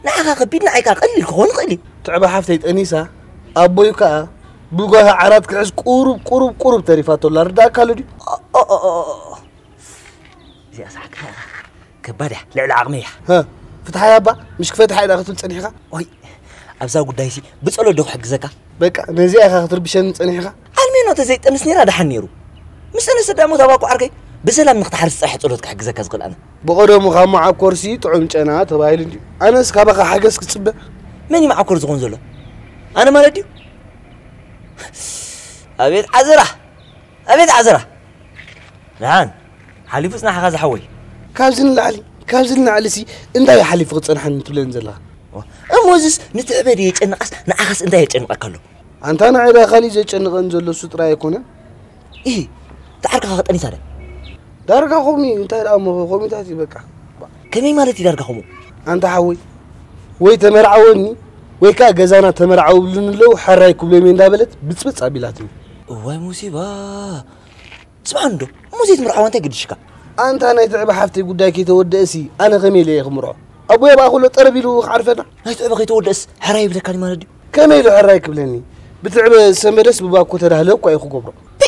ንዓኻ ከቢድ ንዓይ ከኣ ቀሊል ክኸውን ይኽእል እዩ። ትዕበ ሓፍተይ ጠኒሳ፣ ኣቦይ ከኣ ብጓሂ ዓራት ክሕዝ ቁሩብ፣ ቁሩብ፣ ቁሩብ ተሪፋቶ ኣላ። ርዳእካ ኣሎ ድዩ? ኦ፣ ኦ፣ ኦ፣ ኦ፣ ኦ። እዚኣ ሳዕካ ከባድ እያ፣ ልዕሊ ዓቕመይ እያ። ሃ፣ ፍትሓይ ኣባ፣ ምሽ ክፈትሓ ኢላ ክትብል ጸኒሕካ? ኦይ፣ ኣብዛ ጉዳይሲ ብጸሎት ዶ ክሕግዘካ? በቃ፣ ነዚኣ ኢኻ ክትርብሸኒ ጸኒሕካ? ኣልሜኖ ተዘይጠንስ ነይራ ደሓን ነይሩ። ምስ ተነሰት ደኣ ሞት ኣባኮ ዓርከይ፣ ብሰላም ንኽትሓርስ ጥራሕ ጸሎት ክሕግዘካ ዝኽእል ኣነ። ብቐደሙ ካብ መዓኮርሲ ጥዑም ጨና ተባሂሉ እንድዩ። ኣነስ ካባኻ ሓገዝ ክጽበ። መን እዩ መዓኮር ዝኾን ዘሎ? ኣነ ማለት ድዩ? ኣቤት ዓዘራ! ኣቤት ዓዘራ! ደሓን፣ ሓሊፉስ ንዓኻ ዝሓወይ። ካብዚ ንላዕሊ፣ ካብዚ ንላዕሊሲ እንታይ እዩ ሓሊፉ ክጸንሓኒ ትብለኒ ዘለኻ? እሞ እዚስ ንትዕበ ድየ የጨንቓስ ንዓኻስ እንታይ የጨንቐካ ኣሎ? ኣንታ ንዓይ ደኣ ካሊእ ዘጨንቐኒ ዘሎ እሱ ጥራይ ኣይኮነን። ኢሂ፣ እታ ዓርክኻ ጠኒሳ ዶ? ዳርጋ ከምኡ እዩ፣ እንታይ ደኣ እሞ ከምኡታት እዩ በቃ። ከመይ ማለት እዩ ዳርጋ ከምኡ? ኣንታ ሓወይ፣ ወይ ተመርዓወኒ ወይ ከኣ ገዛና ተመርዓው ይብሉኒ ኣለዉ፣ ሕራይ ክብሎም እየ እንዳበለት ብጽብጽ ኣቢላትኒ። እዋይ ሙሲባ! ስምዓኒ ዶ፣ እሞ ዘይትምርዓዋ እንታይ ገድሽካ? ኣንታ ናይ ትዕበ ሓፍተይ ጉዳይ ከይተወደእሲ ኣነ ከመይ ኢለ እየ ክምርዖ? ኣቦይ ኣብኣ ከሎ ጠረብ ኢሉ ክዓርፈና። ናይ ትዕበ ከይተወደእስ ሕራይ ይብለካ ድዩ ማለት ድዩ? ከመይ ኢሉ ሕራይ ክብለኒ? ብትዕበ ዝሰመደስ ብባኮ ተዳህለ እኳ እዩ ክገብሮ። ፒ!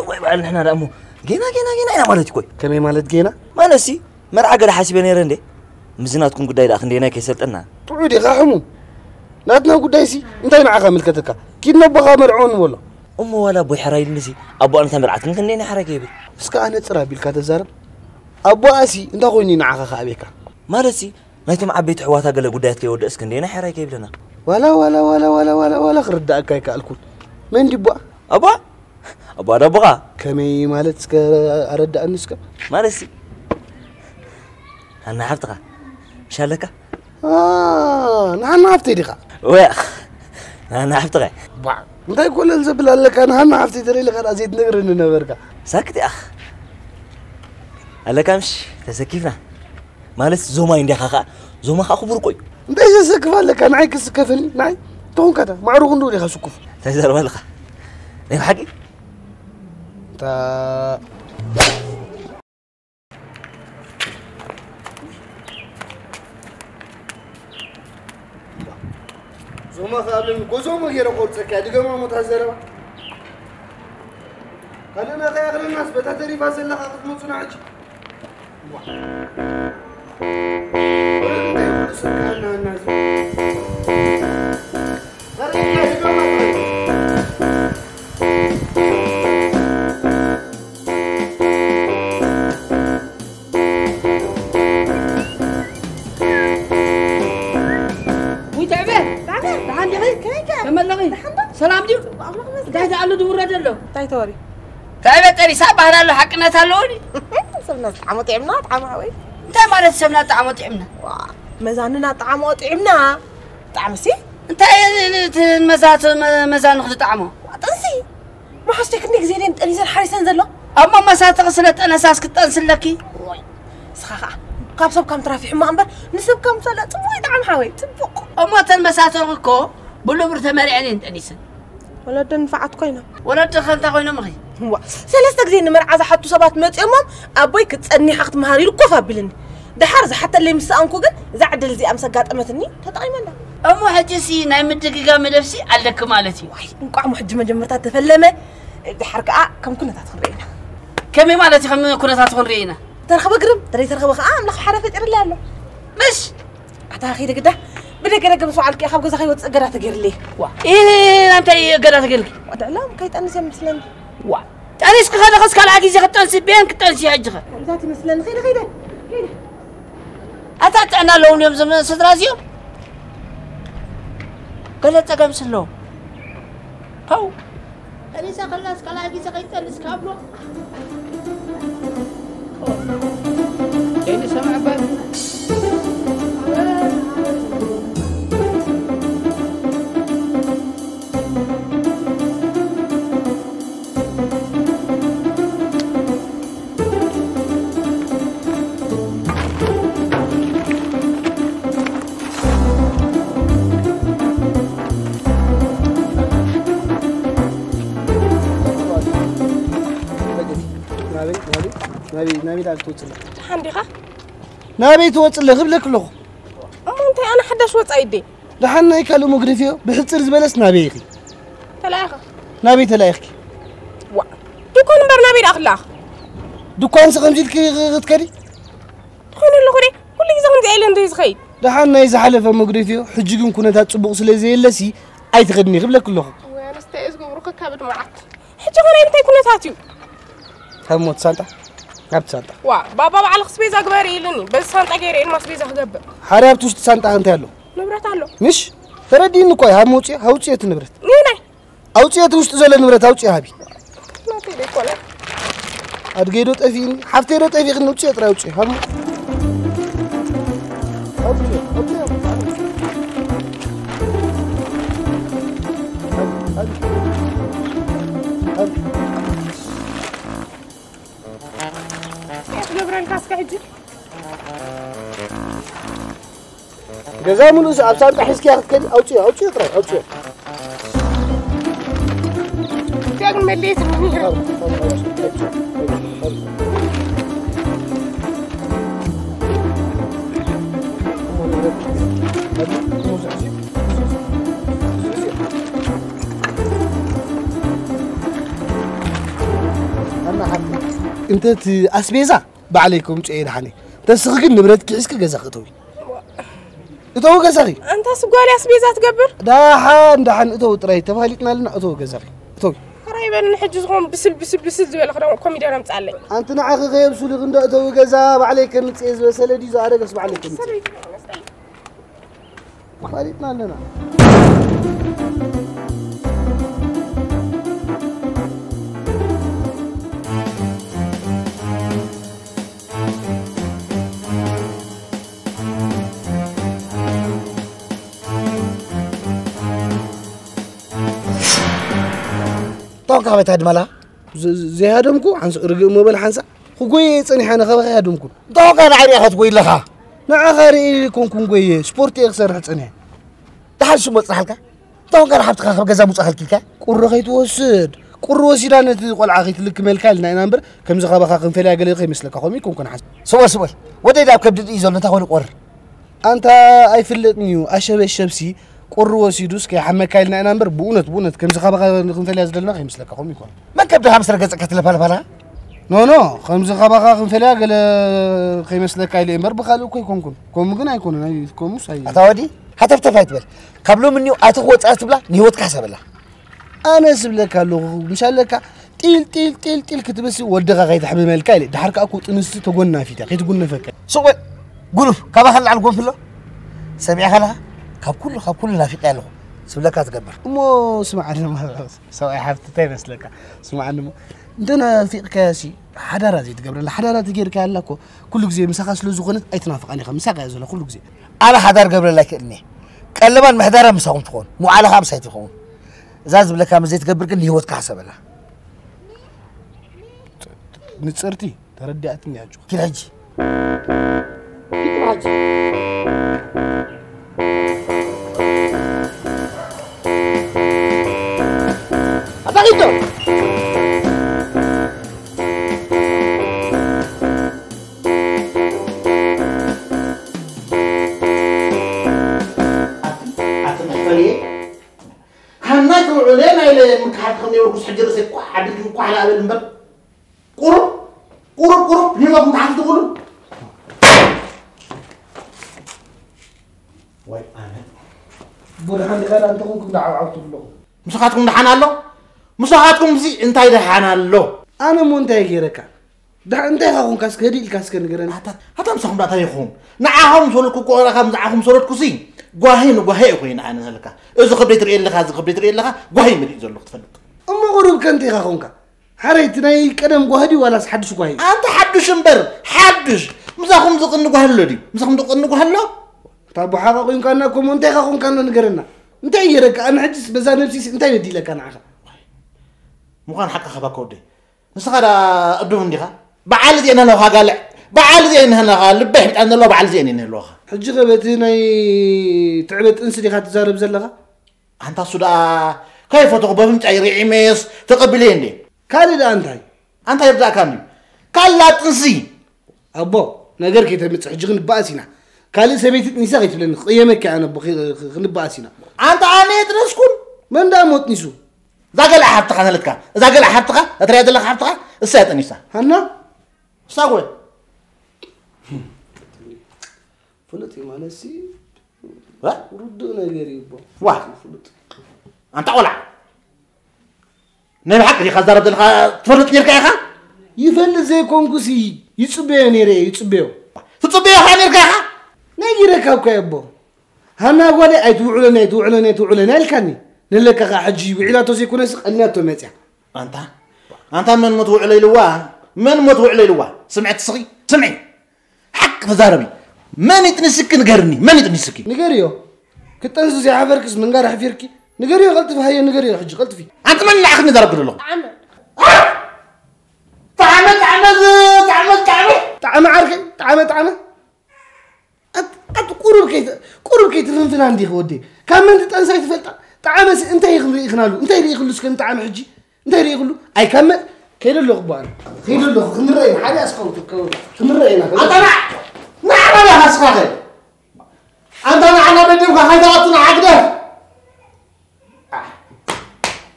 እዋይ በዓል ንሕና ደኣ እሞ ጌና፣ ጌና፣ ጌና ኢና ማለት እዩ ኮይ። ከመይ ማለት ጌና? ማለትሲ መርዓ ገለ ሓሲበ ነይረ እንዴ? ምስዚ ናትኩም ጉዳይ ደኣ ክንደየናይ ከይሰልጠና። ጥዑይ ዲኻ ሕሙም? ናትና ጉዳይሲ እንታይ ንዓኻ ምልከተካ? ኪድ ነቦኻ መርዕወኒ በሎ። እሞ ዋላ ኣቦይ ሕራይ ኢሉኒሲ ኣቦኣ ነታ መርዓት ግን ክንደየናይ ሕራይ ከይብል? እስከ ኣነ ጽር ኣቢልካ ተዛረብ። ኣቦኣሲ እንታይ ኮይኑ እዩ ንዓኻ ክኣብየካ? ማለትሲ ናይቶም ዓበይቲ ኣሕዋታ ገለ ጉዳያት ከይወደእስ ክንደየናይ ሕራይ ከይብለና? ዋላ ዋላ ዋላ ዋላ ዋላ ዋላ ክርዳእካ ኣይከኣልኩን። መን ድዩ ኣቦኣ? ኣቦኣ? ኣቦኣ ዶ ኣቦኻ? ከመይ ማለት እስከ ኣረድኣኒ እስከ። ማለትሲ ሃና ሓፍትኻ ምሽ ኣለካ? ኣ፣ ንሃና ሓፍተይ ዲኻ? ወያ፣ ንሃና ሓፍትኻ። ባ፣ እንታይ ኮለል ዘብል ኣለካ? ንሃና ሓፍተይ ተለይለ ኸኣ ዘይትነግረኒ ነበርካ። ሳክት ያኽ። ኣለካ ምሽ ተሰኪፍና። ማለት ዞማይ እንዲኻ ኸኣ፣ ዞማ ኸኣ ክቡር ቆዩ። እንታይ ዘሰክፍ ኣለካ? ንዓይ ክስከፈኒ? ንዓይ ተኾንካታ፣ ማዕሮ ክንዱ ዲኻ ስኩፍ? እንታይ ዘረባ ኣለኻ? ናይ ብሓቂ? እታ ዞማ ኸኣ ኣብለኒ፣ ጎዞሞ ገይረ ቆርጸካ፣ ድገማ ሞታ ዘረባ። ካልእና ከይኣኽለናስ፣ በታ ተሪፋ ዘለኻ ክትመጹና ሕጂ። ዋ። እንታይ ኩሉ ሰብ ካህና እናዚ። ኧረ፣ ድገማ። ውይ፣ ትዕበ። ትዕበ። ደሓን ዲኺ? ከመይ ከ? ከመይ ኣለኺ? ደሓን ዶ? ሰላም ድዩ? ጽቡቕ፣ ኣምላኽ ይመስገን። እንታይ ዝኣሉ ድውረድ ኣሎ? እንታይ ተወሪ? ትዕበ ጠሪሳ ባህል ኣሎ፣ ሓቅነት ኣለዎ ድዩ? ሰብና ዝጠዓሞ ጥዕምና፣ ጠዓሞ ሓወይ። እንታይ ማለት ሰብና ዝጠዓሞ ጥዕምና? ዋ፣ መዛንና ጠዓሞ ጥዕምና። ብጣዕሚ ሲ? እንታይ እቲ መዛ-፣ መዛኑ ክትጠዓሞ? ዋ፣ ጥንሲ። መሓዝተይ ክንደይ ግዜ ድየን ጠኒሰን ሓሪሰን ዘሎ? ኣብ መመሳትኺ ስለ ጠነሳስ ክትጠንሲ ኣለኪ? ወይ፣ ንስኻ ኸኣ ካብ ሰብ ካም ትራፊ ሕማቕ እምበር ንሰብ ካም ሳላ ጽቡቕ ይጥዓም ሓወይ፣ ጽቡቕ። እሞ እተን መሳትኺ እኮ ብልቡር ተመሪዐን እየን ጠኒሰን። ወለደን ንፋዓት ኮይኖም። ወለዲ ከ እንታይ ኮይኖም እኺ? እዋ፣ ሰለስተ ግዜ ንመርዓ ዝሓቱ ሰባት መጺኦሞም ኣቦይ ክትጸኒሓ ክትመሃር ኢሉ ኮፍ ኣቢልኒ። ደሓር ዝሓተለይ ምስ ሰኣንኩ ግን እዛ ዕድል እዚኣ ምስ ኣጋጠመትኒ ተጠቒመላ። እሞ ሕጂሲ ናይ ምድግጋም መደብሲ ኣለኪ ማለት እዩ። ዋይ፣ እንቋዕ እሞ ሕጂ መጀመርታ ተፈለመ፣ ደሓር ከኣ ከም ኩነታት ክንርኢ ኢና። ከመይ ማለት እዩ ከም ኩነታት ክንርኢ ኢና? ተረኽበ ግርም፣ ተዘይተረኽበ ከኣ ኣምላኽ ሓራ ፈጢርለይ ኣሎ። ምሽ! ኣታ ከይደ ግዳ፣ ብደገ ደገ ምስ ወዓልኪ ካብ ገዛ ከይወጽእ እገዳ ተገይርለይ። ዋ፣ እ፣ እንታይ እገዳ ተገይርልኪ? ወድዕሎም ከይጠንስ እዮም መስለኒ። ዋ፣ ጠኒስኪ ከለኽስ ካልኣይ ግዜ ክትጠንሲ፣ ቤን ክትጠንሲ ሕጂ ኸ? ከምዛት ይመስለኒ። ከይደ፣ ከይደ፣ ከይደ። ኣታ ጥዕና ኣለዎም ድዮም እዞም ስድራ እዚኦም? ገለ ጸገምስ ኣለዎም። ፓው። ጠኒሳ ከላስ ካልኣይ ግዜ ከይትጠንስ ካብሎ። ከይንሰማዕ እባ። ናበይ፣ ናበይ፣ ናበይ፣ ናበይ ዳኣ ክትወፅእ ኣለካ? ደሓን ዲኻ? ናበይ ትወፅእ ኣለኺ ክብለኪ ኣለኹ። እሞ እንታይ ኣነ ሓዳሽ ወፃኢ ድየ? ደሓን ናይ ካልእ መጉደፊዮ፣ ብሕፅር ዝበለስ ናበይ ኢኺ? ተላኢኸ። ናበይ ተላኢኽኪ? ዋ፣ ድኳን እምበር ናበይ ደኣ ክለኣኽ? ድኳንሲ ከምዚ ኢልኪ ክትከዲ? ትኾይኑ ኣለኹ ደ፣ ኩሉ ግዜ ከምዚኣ ኢለ እንዶ ዝኸይድ። ደሓን ናይ ዝሓለፈ መጉደፊዮ፣ ሕጂ ግን ኩነታት ፅቡቕ ስለ ዘየለሲ ኣይትኸድኒ ክብለኪ ኣለኹ። ወይ ኣነስ እንታይ እየ ዝገብሮ ከካብድ መዓት። ሕጂ ኸ ናይ ምንታይ ኩነታት እዩ? ካብ ሞት ሳንጣ፣ ናብቲ ሳንጣ። ዋ፣ ባባ ባዕልኺ ኣስቤዛ ግበሪ ኢሉኒ። በዚ ሳንጣ ገይረ እየ ድማ ኣስቤዛ ክገብር። ሓደ ኣብቲ ውሽጢ ሳንጣ እንታይ ኣሎ? ንብረት ኣሎ። ምሽ? ተረዲእኒ እኮ እዩ። ሃብ መውፅኢ፣ ኣውፅኦ እቲ ንብረት። ንናይ? ኣውፅኦ እቲ ውሽጢ ዘሎ ንብረት ኣውፅኦ ሃቢ። ናተይ ዘይኮነ። ኣድገይ ዶ ጠፊእኒ? ሓፍተይ ዶ ጠፊእኒ? ውፅኦ ጥራይ ውፅኦ። ሃብ መውፅኢ። ኣውፅኦ፣ ኣውፅኦ። ሃቢ፣ ሃቢ። ሃቢ። እንታይ ክገብረልካ እስከ ሕጂ? ገዛ ሙሉእ ኣብ ሳንጣ ሒዝክያ ክትከዲ፣ ኣውፅዮ፣ ኣውፅዮ ጥራይ፣ ኣውፅዮ። እዚኣ ግን መድለይት ነው። እንተ እቲ ኣስቤዛ ባዕለይ ከምፅኦ እየ ደሓነይ። ተስኺ ግን ንብረትኪ ሒዝኪ ገዛኺ እተዊ። እተዊ ገዛኺ። ኣንታ ስጓል ኣስቤዛ ትገብር? ዳሓን፣ ዳሓን እተዊ ጥራይ ተፋሊጥና ኣለና፣ እተዊ ገዛኺ። እተዊ። ሕራይ በልኒ ሕጂ ዝኾን ብስል፣ ብስል፣ ብስል ዝበለ ክዳን ኮሚደረ ኣምጽኣለይ። ኣንቲ ንዓኺ ከየብሱልኺ እንዶ እተዊ ገዛ ባዕለይ ከምጽእ ዝበሰለ ድዩ ዝኣረገስ ባዕለይ ከምጽእ። ሰበይቲ መስጠይ። ተፋሊጥና ኣለና። ቶንካ ቤት ኣድመላ? ዘ-፣ ዘ-፣ ዘይሃደምኩ፣ ሓንስ-፣ ርግእ መበል ሓንሳእ ክጎየ ጸኒሐ፣ ኣነ ካባኻ ኣይሃደምኩን። እንተኾንካ ንዓይ ርኢኻ ትጎይ ኣለኻ? ንዓኻ ርኢ ኮንኩን ጎየ፣ ስፖርት እየ ክሰርሕ ጸኒሐ። ደሓር ሽም ወጽናሓልካ? እንተኾንካ ንሓብትኻ ካብ ገዛ ምውጻእ ከልኪልካ? ቁሪ ከይትወስድ። ቁሪ ወሲዳ ነቲ ቆልዓ ከይትልክመልካ ኢልና ኢና እምበር፣ ከምዚ ካባኻ ክንፈልያ ገለ ከይመስለካ፣ ከምኡ ይኮንኩን ሓንሳእ። ስወል፣ ስወል። ወደይ ዳብ ከብዲ ድዩ ዘሎ፣ እንታይ ኮነ ቆር? ኣንታ ኣይፍለጥን እዩ፣ ኣሸበሸብሲ ቁሪ ወሲዱስ ከይሓመካ ኢልና ኢና እምበር፣ ብእውነት፣ ብእውነት ከምዚ ካባኻ ክንፈልያ ዝደለና ከይመስለካ፣ ከምኡ ይኮን። መን ከብድኻ ምስ ረገጸ ክትለፋልፋላ? ኖ፣ ኖ፣ ከምዚ ካባኻ ክንፈልያ ገለ ከይመስለካ ኢለ እምበር፣ ብኻልእ እኮ ኣይኮንኩን። ከምኡ ግን ኣይኮነን፣ ኣይ-፣ ከምኡስ ኣይ-፣ ኣታ ወዲ፣ ሃተፍተፍ ኣይትበል። ካብ ሎሚ እኒኦ ኣቲ ክወጽኣ ትብላ፣ ንህይወትካ ሓሰበላ። ኣነ ስብለካ ኣለኹ፣ ምሽ ኣለካ፣ ጢል፣ ጢል፣ ጢል፣ ጢል ክትብልሲ ወድኻ ከይተሕምመልካ ኢለ። ድሓር ከኣ እኮ ጥንስቲ ተጎናፊት እያ፣ ከይትጉነፈካ። ሱቕ በል፣ ጉኑፍ፣ ካባኻ ንላዕሊ ጎንፊ ኣሎ? ሰሚዕካ ኣለኻ? ካብ ኩሉ፣ ካብ ኩሉ ናፊቐ ኣለኹ፣ ስብለካ ትገብር። እሞ ስማዕ ድማ፣ ሰብኣይ ሓፍቲ እንታይ ይመስለካ? ስማዕ ድማ፣ እንተ ናፊቕካያሲ፣ ሓዳራ ዘይትገብረላ፣ ሓዳራ ተገይርካያ ኣላ እኮ፣ ኩሉ ግዜ ምሳኻ ስለ ዝኾነት ኣይትናፍቓን ኢኻ፣ ምሳኻ እያ ዘላ ኩሉ ግዜ። ኣነ ሓዳር ገብረላ ኣይክእልን እየ። ቀለባን ምሕዳራን ምሳኹም ትኾን፣ መውዓላ ኸኣ ምሳይ ትኸውን። እዛ ዝብለካ ምስ ዘይትገብር ግን ንህይወትካ ሓሰበላ። ንጽርቲ ተረዲኣትኒ ኣጆ። ኪድ ሕጂ። ኪድ ሕጂ። ኣታ ኪድ። ኣቲ፣ ኣቲ መሕፈሪየ። ሃናይ ትውዕለ ናይ ለ-፣ ምክሓድ ከም ነበርኩስ ሕጂ ርእሰይ ኳሕ ኣቢልኩም ኳሕ ላእበል እምበር። ቁሩብ፣ ቁሩብ፣ ቁሩብ፣ ሂወት ምትሓት ትኽእሉ። ወይ ኣነ። ብድሓን ዲኻ ደኣ እንተኾንኩም ደዓብዓብ ትብሉ ኣለኹም። ምሳኻትኩም ደሓን ኣሎ? ምሳኻትኩም እዚ እንታይ ደሓን ኣሎ? ኣነ እሞ እንታይ ገይረካ? ደሓን እንታይ ኢኻ ኾንካ እስከ ህድእ ኢልካ እስከ ንገረኒ። ኣታ፣ ኣታ ምሳኹም ደኣ እንታይ ይኹን? ንዓኹም ሰለኩ እኮ ራኻ ንዓኹም ሰለኩሲ ጓሂ ንጓሂ እየ ኮይነ ኣነ ዘለካ። እዚ ክብደይ ትርእየ ኣለኻ፣ እዚ ክብደይ ትርእየ ኣለኻ፣ ጓሂ መሊኡ ዘሎ ክትፈልጥ። እሞ ቁሩብ ከ እንታይ ኢኻ ኾንካ? ሓረይ፣ እቲ ናይ ቀደም ጓሂ ድዩ ዋላስ ሓድሽ ጓሂ? ኣንታ ሓድሽ እምበር፣ ሓድሽ። ምሳኹም ዝቕኒ ጓሂ ኣሎ ድዩ? ምሳኹም ዝቕኒ ጓሂ ኣሎ? እታ ኣቦሓኻ ኮይንካና እኮ እሞ እንታይ ኢኻ ኾንካ ኣሎ ንገረና። እንታይ ገይረካ? ኣነ ሕጅስ በዛ ነብሲስ እንታይ በዲለካ ንዓኻ? ምዃን ሓቅኻ ባኮ ወደይ። ንስኻ ደኣ እዱም እንዲኻ? በዓል እዚኤን ኣለኻ ጋልዕ። በዓል እዚኤን ኣለኻ ልበይ ሕምጣን ዘለዋ በዓል እዚኤን እየን ዘለዋኻ። ሕጂ ኸ በቲ ናይ ትዕበ ጥንሲ ዲኻ ትዛረብ ዘለኻ? ኣንታ እሱ ደኣ ከይፈተኹ በፍንጫይ ርዒመየስ ተቐቢለየ እንዴ። ካልእ ደኣ እንታይ? ኣንታ ይርዳእካ እንድዩ። ካላ ጥንሲ። ኣቦ፣ ነገር ከይተምጽእ ሕጂ ክንበኣስ ኢና። ካልእ ሰበይቲ ጥኒሳ ከይትብለኒ፣ ክቕየመኪ ኣነ ኣቦ፣ ኽ-፣ ኽ-፣ ክንበኣስ ኢና። ኣንታ ኣነ የጥነስኩን? መን ደኣ እሞ ጥኒሱ? እዛ ገልኣ ሓብትኻ ዘለትካ፣ እዛ ገልኣ ሓብትኻ፣ እትሪኣ ዘለኻ ሓብትኻ፣ እሳ እያ ጠኒሳ። ሃና? እሳ ጎ ፍሉጥ እዩ ማለት ሲ፣ እ? ርዱእ ነገር እዩ እቦ። ዋ። ፍሉጥ። ኣንታ ቆልዓ። ናይ ብሓቂ ዲኻ ዝዛረብ ዘለኻ ትፈልጥ ነርካ ኢኻ? ይፈልጥ ዘይኮንኩሲ፣ ይጽበዮ ነይረ እየ፣ ይጽበዮ። ትጽበዮ ኢኻ ነርካ ኢኻ? ነጊረካ እኮ እየ እቦ። ሃና ጓለይ ኣይትውዕለኒ፣ ኣይትውዕለኒ፣ ኣይትውዕለኒ ኣልካኒ። ንለካ ኸዓ ሕጂ ውዒላቶ ዘይኮነስ ቀንያቶ መጽያ። ኣንታ፣ ኣንታ መን ሞት ውዕሎ ኢልዋ? መን ሞት ውዕሎ ኢልዋ? ስምዒ ትስኺ? ስምዒ። ሓቂ ተዛረቢ። መን ይጥንስኪ ንገርኒ? መን ይጥንስኪ? ንገርዮ። ክትጠንሲ ዘይሓፈርክስ ምንጋር ኣሕፊርኪ? ንገርዮ ቀልጥፊ፣ ሃየ ንገርዮ ሕጂ ቀልጥፊ። ኣንቲ መን ንዓኺ ንዛረብ ዘለኹ? ጣዕመ። ጣዕመ፣ ጣዕመ፣ ጣዕመ፣ ጣዕመ። ጣዕመ ዓርከይ፣ ጣዕመ፣ ጣዕመ። ኣት-፣ ኣት-፣ ቁሩብ ከይት-፣ ቁሩብ ከይትፍንፍና እንዲኺ ወደይ። ካብ መን ትጠንሳ ኣይትፈልጣ? ጣዕመስ እንታይ ክንርኢ ክናሉ? እንታይ ርኢ ክሉ እስከ ንጣዕመ ሕጂ? እንታይ ርኢ ክሉ? ኣይ ካብ መን? ከይደ ኣለኹ እባ ኣነ። ከይደ ኣለኹ። ክንረአ ኢና። ሓደ ኣስከው ትከው። ክንረአ ኢና። ኣታ ንዓ-፣ ንዓና ዲኻ ስኻኸ? ኣንታ ንዓና ደደብካ ከይትኣቱ ንዓ ግደፍ። ኣሕ፣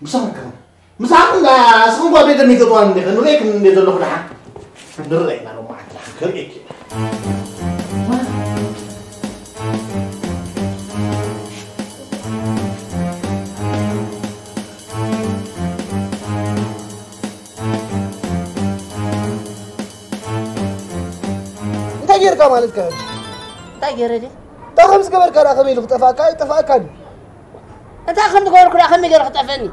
ምሳኹም ከ-፣ ምሳኹም ዳ-፣ እስኹም ጓ ቤተ ሚገጥዋን እንዲኸ ንርእየክን እንደ ዘለኹ ደሓን ንርአ ኢና ሎማዓንቲ ደሓን ክርእየኪ። ካ ማለት ከ እንታይ ገይረ ድየ እንታይ ከም ዝገበርካ ደኣ ከመይ ኢሉ ክጠፋእካ ኣይጠፋእካን እዩ እንታይ ከም ዝገበርኩ ደኣ ከመይ ገይሩ ክጠፍእኒ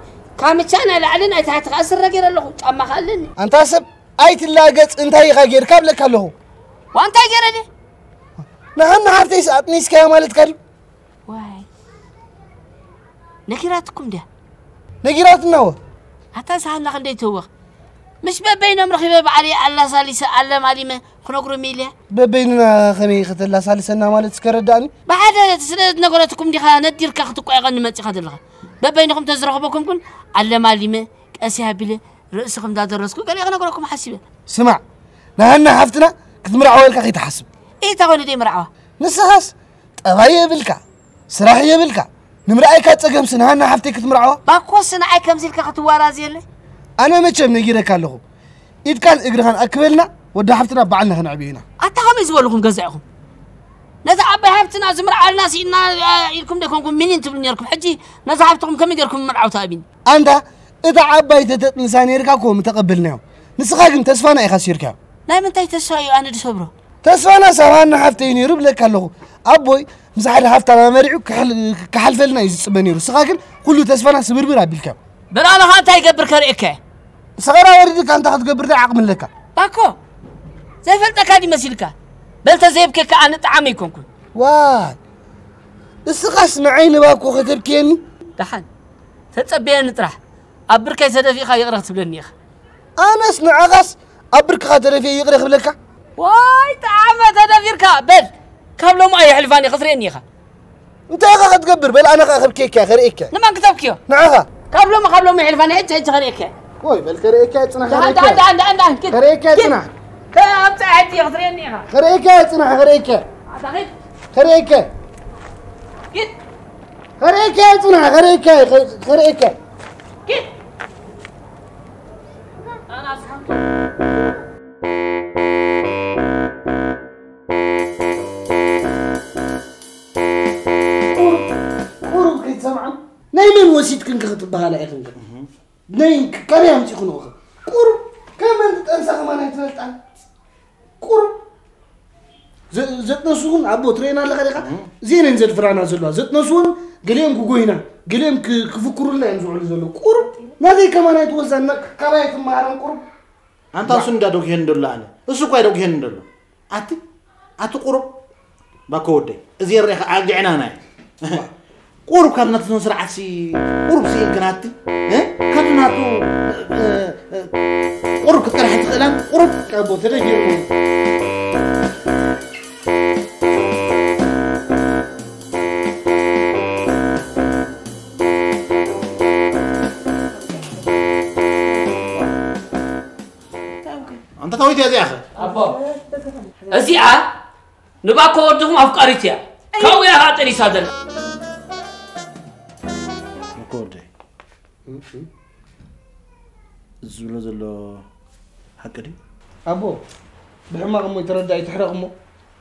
ካምቻ ናይ ላዕሊ ናይ ታሕቲ ከዓ ስረ ገይረ ኣለኹ ጫማ ከዓ ኣለኒ ኣንታ ሰብ ኣይትላገፅ እንታይ ኢኻ ጌርካ ብለካ ኣለኹ ዋ እንታይ ገይረ ድየ ንሃና ሓፍተይስ ኣጥኒስካያ ማለትካ ድዩ ዋይ ነጊራትኩም ድያ ነጊራትና ወ ኣታ ዝሃና ክንደይ ትህወኽ ምስ በበይኖም ረኺበ ባዕለይ ኣላሳሊሰ ኣለማሊመ ክነግሮም ኢለ በበይንና ከመይ ከተላሳልሰና ማለት እስከረዳእኒ ብሓደ ስለ ዝነገረትኩም ዲኻ ነዲርካ ክትቋየቐኒ መፂኻ ዘለኻ በበይንኹም ተዝረኽበኩም ግን ኣለማሊመ ቀስ ኣቢለ ርእሲ ከም ዳደረስኩ ገለ ክነግረኩም ሓሲበ ስማዕ ንሃና ሓፍትና ክትምርዓወልካ ከይትሓስብ ኢታ ኮይኑ ደይ ምርዓዋ ንስኻስ ጠባይ የብልካ ስራሕ የብልካ ንምርኣይካ ጸገም ስንሃና ሓፍተይ ክትምርዓዋ ባኮስ ንዓይ ከምዚ ኢልካ ክትዋራዝየለይ ኣነ መቸም ነጊረካ ኣለኹ ኢድካን እግርኻን ኣክበልና ወዲ ሓፍትና ባዕልና ከነዕብዮ ኢና ኣታ ከመይ ዝበልኹም ገዛ ኢኹም ነቲ ዓባይ ሃብትና ዝምርዓልና ስኢና ኢልኩም ደይኮንኩም ሚኒን ትብሉ ነርኩም ሕጂ ነዚ ሃብትኹም ከመይ ገርኩም ምርዓው ተኣብኒ ኣንታ እታ ዓባይ ተተጥንሳ ነርካ እኮ ምተቐበልናዮ ንስኻ ግን ተስፋና ኢኻ ሲርካዮ ናይ ምንታይ ተስፋ እዩ ኣነ ድሰብሮ ተስፋና ሳባና ሓፍተይ ነይሩ ብለካ ኣለኹ ኣቦይ ምስ ሓደ ሃፍታም ኣመሪዑ ክሓልፈልና እዩ ዝፅበ ነይሩ ስኻ ግን ኩሉ ተስፋና ስብርብር ኣቢልካ በላልኻ እንታይ ይገብር ከርእየካ ሰኸራ ወሪድካ እንታይ ክትገብር ታይ ዓቕሚ ኣለካ ባኮ ዘይፈልጠካ ድዩ መሲልካ በል ተዘይብከካ ኣነ ጠዓመ ኣይኮንኩን ዋይ እስኻስ ንዓይ ንባኮ ከተብክየኒ ደሓን ተጸበየኒ ጥራሕ ኣብ ብርከይ ተደፊእኻ ይቕረ ክትብለኒ ኢኻ ኣነስ ንዓኻስ ኣብ ብርክኻ ተደፊየ ይቕረ ክብለካ ዋይ ጠዓመ ተደፊርካ በል ካብ ሎም ኣየሕልፋን እየ ክትርእየኒ ኢኻ እንታይ ኢኻ ክትገብር በል ኣነ ኸኣ ከብክየካ ከርእየካ ንመን ክተብክዮ ንዓኻ ካብ ሎም ካብ ሎም የሕልፋን ሕጂ ሕጂ ከርእየካ ወይ በል ከርእየካ ጽናሕ ደሓን ከርእየካ ደሓን ደሓን ደሓን ደሓን ኪድ ከርእየካ ኪድ ጽናሕ ከ ኣብ ፀሓይ ሕጂ ክትርእየኒ ኢኻ ከርእየካ ጽናሕ ከርእየካ ኣታ ኪድ ከርእየካ ኪድ ከርእየካ ጽናሕ ከርእየካ ከርእየካ ኪድ ኣና ኣስሓ ቁሩብ ከይትሰምዓም ናይ መን ወሲድክን ክትበሃላ ኢኽን ናይ ካበይ ኣምፂኹ ንኹ ቁሩብ ከመን ትጠንሳ ከማን ኣይትፈልጣን ቁሩብ ዘጥነሱ እውን ኣቦ ትረኤና ኣለኻ ዲኻ እዚኤን እየን ዘድፍራና ዘለዋ ዘጥነሱ እውን ገሊኦም ክጎይና ገሊኦም ክፍክሩልና እዮም ዝውዕሉ ዘለዉ ቁሩብ ናተይ ከማን ኣይትወዛን ካባይ ኣይትመሃረን ቁሩብ ኣንታ እሱ እንዳ ዶግሄን ደሎ ኣነ እሱ እኳ ዶግሄን ደሎ ኣቲ ኣቲ ቁሩብ ባኮ ወደይ እዚ የረኻ ኣግዕናና ቁሩብ ካብ ናቱ ስነ ስርዓት ሲ ቁሩብ ሲ እንከናቲ ካብ ናቱ ቁሩብ ክትቀርሕ ትኽእላን ቁሩብ ቀቦ ተደጊሩ ኣንተ ታዊት እዚኣ ኸ ኣቦ እዚኣ ንባኮ ወድኹም ኣፍቃሪት እያ ካብኡ እያ ኸዓ ጠኒሳ ዘላ እኮ ወደይ ዝብሎ ዘሎ ሓቂ ድዩ ኣቦ ብሕማቕ እሞ ይተረዳ ይትሕረቕ እሞ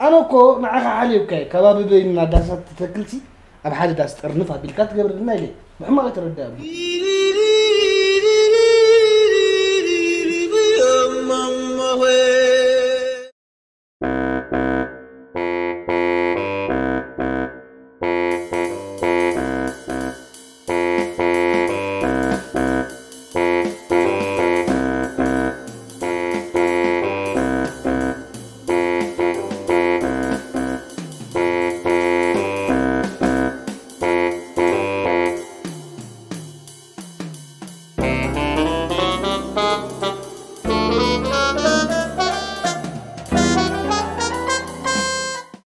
ኣነ እኮ ንዓኻ ሓልዮካ እየ ከባቢ በይንና ዳሳት ትተክልሲ ኣብ ሓደ ዳስ ጠርንፍ ኣቢልካ ትገብረልና ኢለ ብሕማቕ ይተረዳ ኣቦ